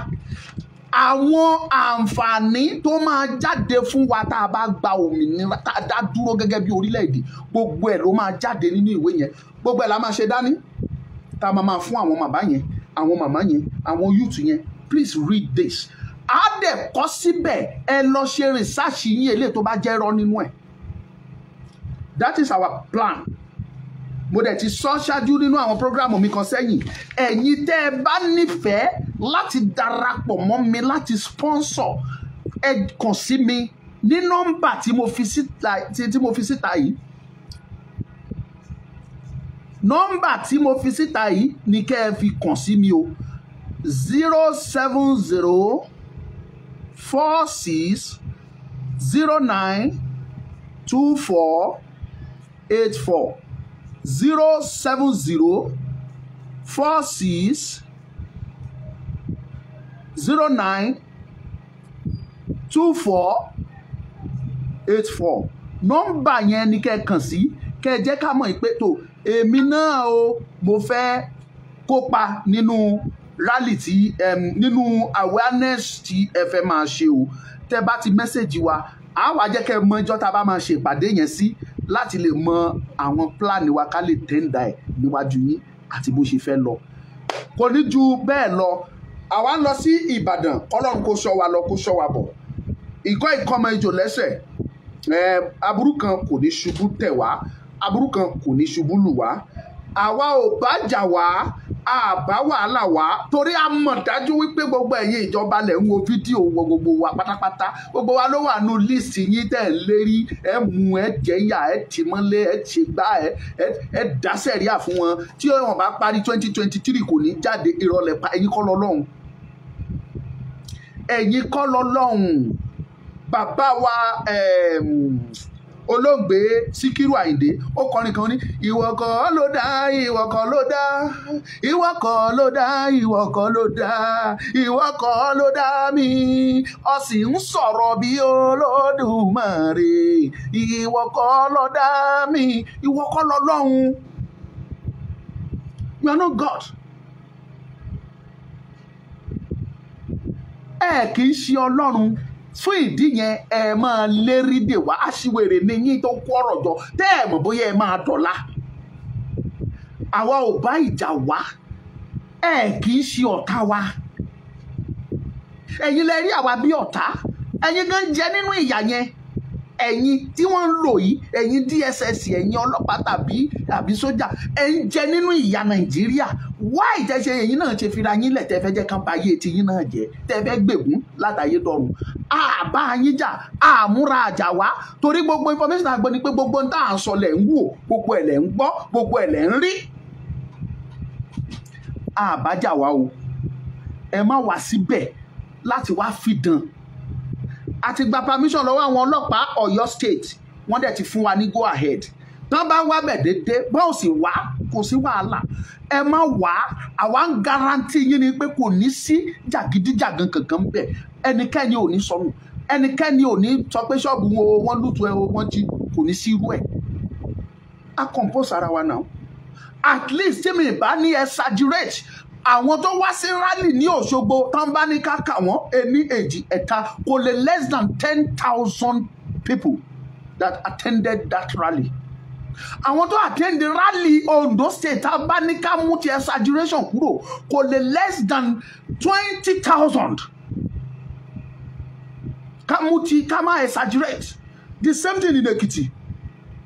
àwọn àǹfààní tó máa jáde fún wa tá a bá gba òmìnira, tá a dá dúró gẹ́gẹ́ bí orílẹ̀-èdè, gbogbo ẹ̀ ló máa jáde nínú ìwé yẹn. Gbogbo ẹ̀ la máa ṣe dání, tá a máa fún àwọn bàbá yẹn, àwọn màmá yẹn, àwọn youth yẹn. Please read this. Á dẹ̀ kọ́ síbẹ̀, ẹ lọ ṣe research yín eléyìí tó bá jẹ́ irọ́ nínú ẹ̀. That is our plan. Mo dẹ̀ ti sọ ṣáájú nínú àwọn prógrámù mi kan sẹ́yìn. Ẹ̀yin tẹ́ ẹ bá nífẹ̀ẹ́ láti darapọ̀ mọ́ mi láti sponsor, ẹ kàn sí mi ní nọ́mbà tí mo fi síta yìí. Nọ́mbà tí mo fi síta yìí ni kẹ́ ẹ fi kàn sí mi o. 070 46 09 24 84. 070 46 09 24 84. Nọ́mbà yẹn ni kẹ́ ẹ kàn sí, kẹ́ ẹ jẹ́ ká mọ̀ pé tó èmi náà o, mo fẹ́ kópa nínú rally tí nínú awareness tí ẹ fẹ́ máa ṣe o. Tẹ́ bá ti mẹ́sẹ̀gì wa, á wá jẹ́ kẹ́ ẹ mọ ìjọ́ tá a bá máa ṣe ìpàdé yẹn sí, láti lè mọ àwọn pílánì wa ká lè tẹ́ǹdà ẹ̀ níwájú yín àti bó ṣe fẹ́ lọ. Kò ní ju bẹ́ẹ̀ lọ. Àwa ń lọ sí Ìbàdàn, kọ́lọ́run kó ṣọ́ wa lọ, kó ṣọ́ wa bọ̀. Ìkọ́ ìkọ́mọ ejò lẹ́sẹ̀, aburú kan kò ní ṣubú tẹ̀ wá, aburú kan kò ní ṣubú lù wá. Àwa ò bá jà wá, àbá wàhálà wá, torí a mọ̀ dájú wípé gbogbo ẹ̀yin ìjọba lẹ̀ ń wo fídíò wọ gbogbo wa pátápátá. Gbogbo wa ló wà nù líìsì yín tẹ̀ ń lérí, ẹ mú, ẹ jẹ́yà, ẹ tì mọ́lé, ẹ ṣe gbá, ẹ dá sẹ̀ríà fún wọn. Tí wọn bá parí 2023 kò ní jáde. Ìrọ̀lẹ́ pa, ẹ̀yin kọ́ lọ́lọ́hun, ẹ̀yin kọ́ lọ́lọ́hun. Bàbá wa olóògbé Síkírù Àyìndé ó kọrin kan ní ìwọ kọ́ ló dá, ìwọ kọ́ ló dá, ìwọ kọ́ ló dá, ìwọ kọ́ ló dá, ìwọ kọ́ ló dá mi, ó sì ń sọ̀rọ̀ bí Olódùmarè, ìwọ kọ́ ló dá mi, ìwọ kọ́ lọ́lọ́hun. You are not God. Ẹ kì í ṣe Ọlọ́run. Fún ìdí yẹn ẹ máa lérí dè wá. Aṣiwèrè ni yín tó kó ọ̀rọ̀ jọ tẹ́ ẹ mọ̀ bóyá ẹ máa dọ̀la. Àwa ò bá ìjà wá, ẹ kì í ṣe ọ̀tá wa. Ẹ̀yin lẹ rí àwa bí ọ̀tá, ẹ̀yin gan jẹ nínú ìyà yẹn. Ẹ̀yin tí wọ́n ń lò yìí, ẹ̀yin DSS, ẹ̀yin ọlọ́pàá tàbí sójà, ẹ̀ ń jẹ nínú ìyà Nàìjíríà. Wá ìtẹ́ṣe ẹ̀yin náà ṣe fira yín lẹ̀ tẹ́ fẹ́ jẹ́ kán ba ayé ti yín náà jẹ́, tẹ́ fẹ́ gbègún látàyé dọ̀run. Àbá yín jà, àmúra àjà wá, torí gbogbo information àgbọ̀ ni pé gbogbo ń tà ń sọ lẹ̀ ń wò, gbogbo ẹ̀ lẹ̀ ń gbọ́, gbogbo ẹ̀ lẹ̀ ń rí. Àbájà wá o, ẹ má wá síbẹ̀ láti wá fìdán. A ti gba permission lọ́wọ́ àwọn ọlọ́pàá Ọ̀yọ́ state, wọ́n dẹ̀ ti fún wa ní go ahead. Tán bá wá bẹ̀ dédé, bá ò sì wá, kò sí wàhálà. Ẹ má wá, àwa ń guarantee yín ni pé kò ní sí jàgídíjàgan kankan bẹ̀. Ẹnikẹ́ni ò ní sọnù, ẹnikẹ́ni ò ní sọ pé ṣọ́ọ̀bù wọn lùtù ẹ, wọ́n jí, kò ní sí irú ẹ̀. A compose ara wa now. At least tí mi bá ní exaggerate, àwọn tó wá sí rally ní Òṣogbo tán bá ní ká kà wọ́n ení èjì ẹ̀ta, kò lè less than 10,000 people that attended that rally. Àwọn tó attend the rally Ondo State tá bá ní ká mú ti exaggeration kúrò, kò lè less than 20,000. Ká mú ti ká má exaggerate. The same thing in Ekiti.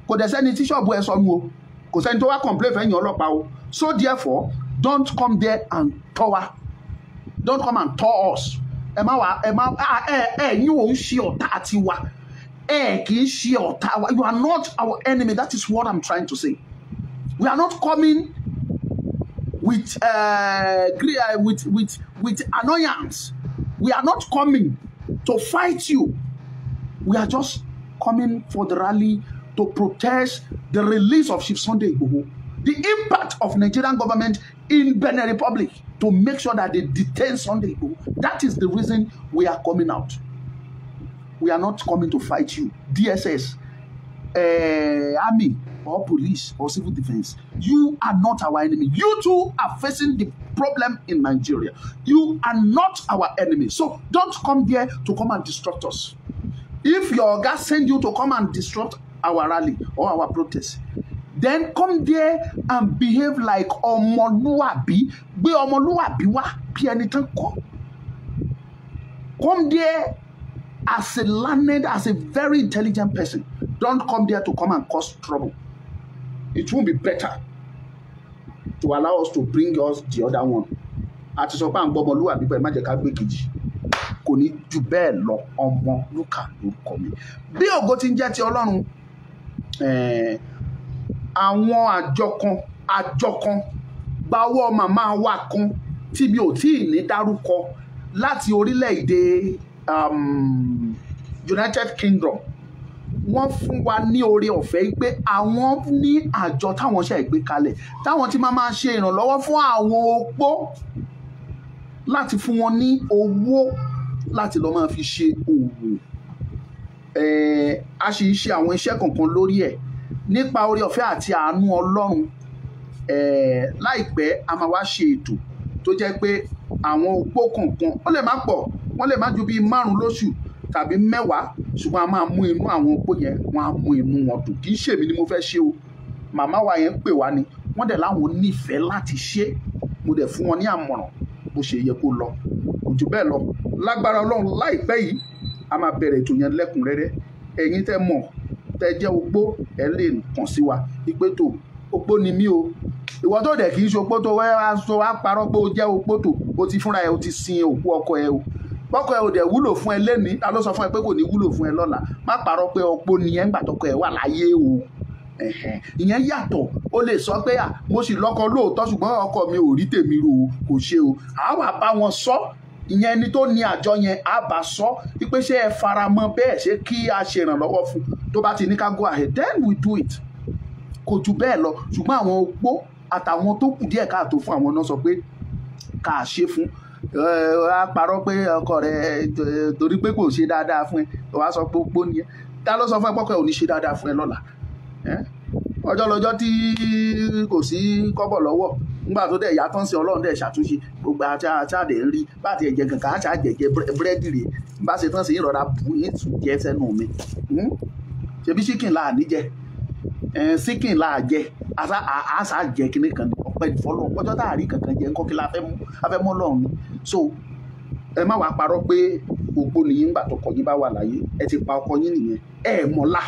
Kò dẹ̀ sẹ́ni tí ṣọ́ọ̀bù ẹ sọnù o, kò sẹ́ni tó wá complain fẹ́yìn ọlọ́pàá o. So therefore, don't come there and tower. Don't come and tour us. Ẹ má wá, ẹ má, ẹ yín ò ń ṣe ọ̀tá tiwa. Ẹ kì í ṣe ọ̀tá wa. You are not our enemy. That is what I'm trying to say. We are not coming with with annoyance. We are not coming to fight you. We are just coming for the rally to protest the release of Chief Sunday Igboho. The impact of Nigerian government in Benin Republic to make sure that they detain Sunday Igboho. That is the reason we are coming out. We are not coming to fight you, DSS, army or police or civil defense. You are not our enemy. You too are facing the problem in Nigeria. You are not our enemy. So don't come there to come and disrupt us. If your guy send you to come and disrupt our rally or our protest, then come there and behave like ọmọlúwàbí. Gbé ọmọlúwàbí wá bí ẹni tán kọ́. Come there as a learned, as a very intelligent person. Don't come there to come and cause trouble. It won't be better to allow us to bring us the other one. Àti sọ pé à ń gbọ́ ọmọlúwàbí pẹ̀lú má jẹ́ ká gbé kejì. Kò ní ju bẹ́ẹ̀ lọ. Ọmọlúkà lórúkọ mi. Bí ògo ti ń jẹ́ ti Ọlọ́run, àwọn àjọ kan gba ọwọ́ màmá wa kan tí mi ò tí ì ní dárúkọ láti orílẹ̀-èdè United Kingdom. Wọ́n fún wa ní oore ọ̀fẹ́ pé àwọn ní àjọ táwọn ṣe gbé kalẹ̀ táwọn ti máa ṣe ìrànlọ́wọ́ fún àwọn opó láti fún wọn ní owó láti lọ́ọ́ máa fi ṣe òwò. A sì ń ṣe àwọn iṣẹ́ kọ̀ọ̀kan lórí ẹ̀ nípa oore ọ̀fẹ́ àti àánú Ọlọ́run. Láìpẹ́ a máa wá ṣe ètò tó jẹ́ pé àwọn opó kọ̀ọ̀kan, ó lè má pọ̀, wọ́n lè má ju bíi 5 lóṣù tàbí 10, ṣùgbọ́n a máa mú inú àwọn opó yẹn, wọ́n á mú inú wọn dùn. Kì í ṣèmi ni mo fẹ́ ṣe o, màmá wa yẹn pè wá ni, wọ́n dẹ̀ láwọn nífẹ̀ẹ́ láti ṣe. Mo dẹ̀ fún wọn ní àmọ̀ràn bó ṣe yẹ kó lọ. Kò jù bẹ́ẹ̀ lọ. Lágbára Ọlọ́run, láìpẹ́ yìí a máa bẹ̀rẹ̀ ètò yẹn lẹ́kùnrẹ́rẹ́. Ẹ̀yin tẹ́ mọ̀ tẹ́ jẹ́ opó, ẹ lè kàn sí wa ìpè tó opó ni mí o. Ìwọ tó dẹ̀ kì í ṣe opó tó wá parọ́ pé o jẹ́ opó tó o ti fúnra ẹ o ti sin òkú ọkọ ẹ o. Bọ́kọ ẹ ò dẹ̀ wúlò fún ẹ lẹ́ni, ta ló sọ fún ẹ pé kò ní wúlò fún ẹ lọ́la? Má parọ́ pé opó ni ẹ ńgbà tọkọ ẹ wà láyé o. Ìyẹn yàtọ̀. O lè sọ pé à mo sì lọ́kọ lóòótọ́ ṣùgbọ́n ọkọ mi ò rí tèmi rò ó, kò ṣe o. Àá wà bá wọn sọ. Ìyẹn ẹni tó ní àjọ yẹn á bá sọ wípé ṣé ẹ fara mọ́ bẹ́ẹ̀, ṣé kí a ṣe ìrànlọ́wọ́ fún tó bá ti ní ká go ahead, then we do it. Kò jù bẹ́ẹ̀ lọ. Ṣùgbọ́n àwọn opó àtàwọn tó kù díẹ̀ káàtó fún àwọn náà sọ pé ká ṣe fún. Á parọ́ pé ọkọ rẹ torí pé kò ṣe dáadáa fún ẹ, wàá sọ pé opó ni ẹ. Ta ló sọ fún ẹ pọ́kọ ẹ ò ní ṣe dáadáa fún ẹ lọ́la? Ọjọ́ lọ́jọ́ tí kò sí kọ́bọ̀ lọ́wọ́, nígbà tó dẹ̀ yá tán sí Ọlọ́run dẹ̀ ṣàtúnṣe gbogbo àti àdè ń rí bá ti ẹ̀jẹ̀ kankan àti àjẹjẹ búrẹ́dì rè bá ṣe tán sí ìrọ̀rà bù yín tún jẹ sẹ́nu mi. Ṣebí ṣíkìn là ní jẹ, ṣíkìn là jẹ, àṣà jẹ kíní kan ní ọpẹ́ ìfọlọ́ ọjọ́ tá a rí kankan jẹ ńkọ́ kí la fẹ́ mú, a fẹ́ mọ́ Ọlọ́run ni. So ẹ má wàá parọ́ pé opó ni yín nígbà tọkọ yín bá wà láyé, ẹ ti pa ọkọ yín nìyẹn, ẹ mọ̀lá.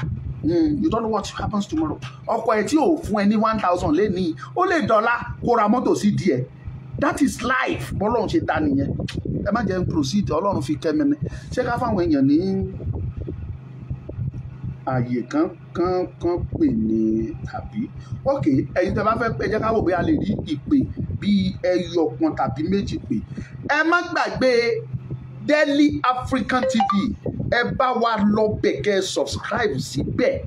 You don't know what happens tomorrow. Ọkọ ẹ tí ò fún ẹ ní 1000 lénìí, ó lè dọ́là kó ra mọ́tò sí díẹ̀. That is life. Bọ́lọ́run ṣe dá nìyẹn. Ẹ má jẹ́ n proceed, Ọlọ́run fi kẹ́ mi ni. Ṣé ká fáwọn èèyàn ní àyè kan kan kan pè ní tàbí? Ok, ẹ̀yin tẹ́ bá fẹ́ pé ẹ jẹ́ ká wò bóyá a lè rí ìpè bíi ẹyọ kan tàbí méjì pè. Ẹ má gbàgbé Daily African TV. Ẹ bá wa lọ bẹ̀ kẹ́ subscribe síbẹ̀.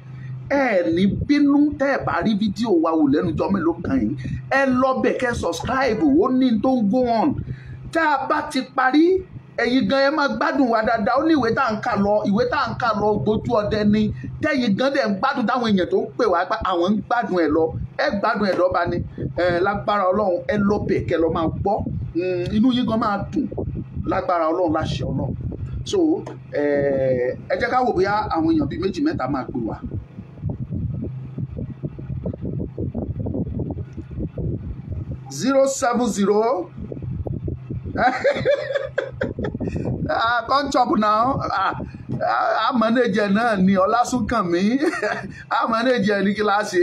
Ẹ ní bínú tẹ́ ẹ bá rí fídíò wa wò lẹ́nu jọ́ mélòó kan yìí. Ẹ lọ bẹ̀ kẹ́ subscribe, ó ní tó ń go on. Tá a bá ti parí, ẹ̀yin gan ẹ máa gbádùn wa dáadáa. Ó ní ìwé tá à ń kà lọ, ìwé tá à ń kà lọ gbójú ọdẹ ni. Tẹ́yin gan dẹ̀ ń gbádùn táwọn èèyàn tó ń pè wá pé àwọn ń gbádùn ẹ̀ lọ. Ẹ gbádùn ẹ̀ lọ́ba ni. Lágbára Ọlọ́run, ẹ lọ bẹ̀ kẹ́ lọ máa gbọ́. Inú yín gan máa dùn lágbára Ọlọ́run, láṣẹ Ọlọ́run. So ẹ jẹ́ ká wò bóyá àwọn èèyàn bíi méjì mẹ́ta máa pè wá. 070 come chop now. Amọ̀nẹ́jẹ náà ni Ọlásùnkànmí. Amọ̀nẹ́jẹ ní kíláàsì.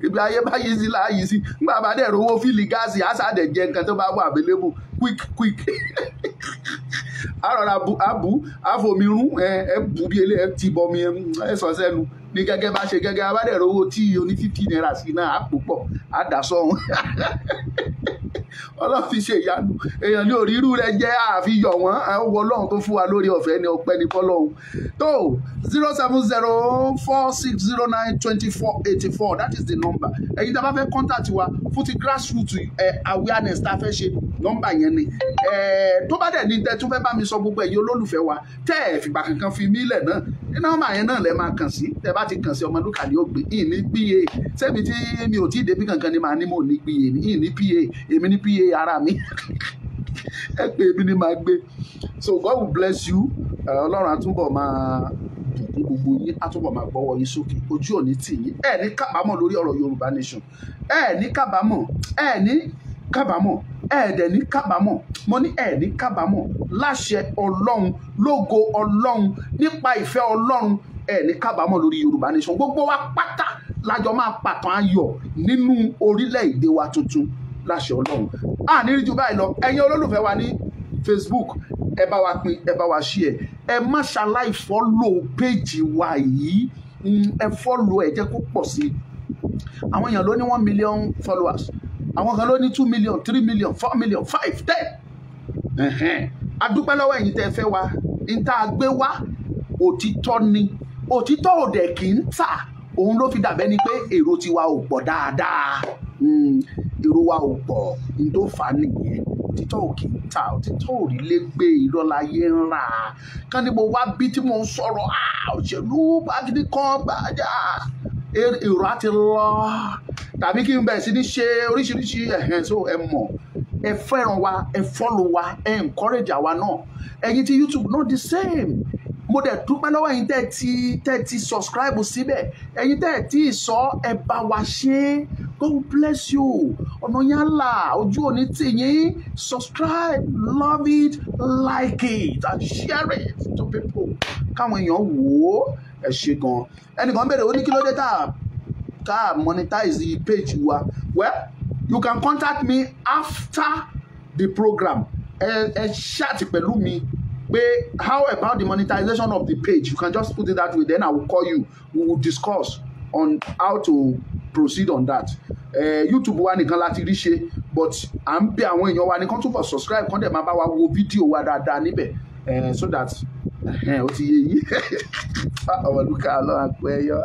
Ibi ayé bá yí sí láàyè sí. Nígbà bá dẹ̀ rówó fíìlì gáàsì, á sá dẹ̀ jẹ nǹkan tó bá wà available quick quick. Arọra bu abu àfomi rún ẹ bu bí elé ẹ ti bọmi ẹ sọ sẹ́nu. Ní gẹ́gẹ́ bá ṣe gẹ́gẹ́ abádẹ́rẹ́ owó tí oní 50 naira sí náà á pò pọ̀ á dà sọ́hun. Ọlọ́run fi ṣe ìyanu, èèyàn ní òrírú rẹ jẹ́ àfihàn wọn. Àwọn Ọlọ́run tó fún wa lórí ọ̀fẹ́ ní ọpẹ́ ní fọlọ́run. Tó 07046092484, that is the number. Ẹ̀yin tá a bá fẹ́ contact wa fún ti grassroots awareness tá a fẹ́ ṣe, nọ́mbà yẹn ni. Tó bá dẹ̀ ní tẹ́ tún fẹ́ bá mi sọ, gbogbo ẹ̀yin olólùfẹ́ wa tẹ́ ẹ̀ fìgbà kankan fi mí lẹ̀ náà, ní nọ́mbà yẹn náà lẹ́ máa kàn sí. Tẹ́ bá ti kàn sí, Ọmọlúkà ni ó gbé. Ìyìn ní pa sẹ́bi tí mi ò tí ì débi kankan ni màá ní mò ní pa ní ìyìn ní pa, èmi ní pa ara mi. Ẹ pé èmi ni màá gbé. So God will bless you. Ọlọ́run àtúbọ̀ máa bùkún gbogbo yín, àtúbọ̀ máa gbọ́wọ́ yín sókè, ojú òní tì yín. Ẹ ní kábàámọ̀ lórí ọ̀rọ̀ Yorùbá Nation. Ẹ ní kábàámọ̀, ẹ ní kábàámọ̀, ẹ dẹ̀ ní kábàámọ̀. Mo ní ẹ ní kábàámọ̀ láṣẹ Ọlọ́run, lógo Ọlọ́run, nípa ìfẹ́ Ọlọ́run. Ẹ ní kábàámọ̀ lórí Yorùbá Nation. Gbogbo wa pátá lájọ máa pàtàn ayọ̀ nínú orílẹ̀-èdè wa tuntun láṣẹ Ọlọ́run. A ní rí ju báyìí lọ. Ẹ̀yin olólùfẹ́ wa ní Facebook, ẹ bá wa pín, ẹ bá wa share, ẹ má ṣaláì follow page wa yìí. Ẹ follow ẹ, jẹ́ kó pọ̀ sí i. Àwọn èèyàn ló ní 1 million followers, àwọn kan ló ní 2 million, 3 million, 4 million, 5, 10. A dúpẹ́ lọ́wọ́ ẹ̀yin tẹ́ ẹ fẹ́ wa. N tá a gbé wá, òtítọ́ ni. Òtítọ́ ò dẹ̀ kì í tà. Òun ló fi dàbẹ́ ni pé èrò tiwa ò pọ̀ dáadáa. Èrò wa ò pọ̀, n tó fà á nìyẹn. Òtítọ́ ò kì í tà, òtítọ́ ò rí lé gbé, irọ́ láyé ń rà. Kán ní mo wá bí tí mo ń sọ̀rọ̀ òṣèlú bágídí kan gbàjà, èrò á ti lọ, tàbí kí n bẹ̀rẹ̀ sí ní ṣe oríṣiríṣi ẹ̀hẹ́n. So ẹ mọ̀ ẹ fẹ́ràn wa, ẹ follow wa, ẹ encourage àwa náà. Ẹ̀yin tí YouTube náà, the same. Mo dẹ̀ dúpẹ́ lọ́wọ́ ẹ̀yin tẹ́ ti subscribe síbẹ̀. Ẹ̀yin tẹ́ ti sọ, ẹ bá wa ṣe. God bless you. Ọ̀nà yẹn là, ojú òní tì yín. Subscribe, love it, like it and share it to people, káwọn èèyàn wò ó. Ẹ ṣe gan. Ẹnìkan béèrè, ó ní kí ló dé tá a monetize the page wa. Well, you can contact me after the program. Ẹ chat pẹ̀lú mi pé, "How about the monetization of the page?" You can just put it that way, then I will call you, we will discuss on how to proceed on that. YouTube wa nìkan láti rí ṣe, but à ń bẹ àwọn èèyàn wa ní kán túbọ̀ subscribe, kán dẹ̀ máa bá wa wo fídíò wa dáadáa níbẹ̀, so that ó ti yé yín. Ọmọlúkà ọlọ́run àpẹyọ.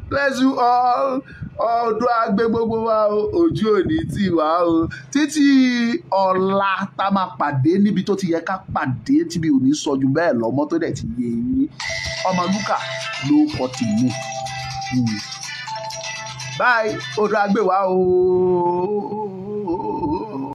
Bless you all. Ọdún àgbẹ̀ gbogbo wa o, ojú òní tì wá o. Títí ọ̀la tá a máa pàdé níbi tó ti yẹ ká pàdé, tí mi ò ní sọ ju bẹ́ẹ̀ lọ́mọ́, tó dẹ̀ ti yé yín. Ọmọlúkà ló kọ tèmi. Bye. Ọdún àgbẹ̀ wa o.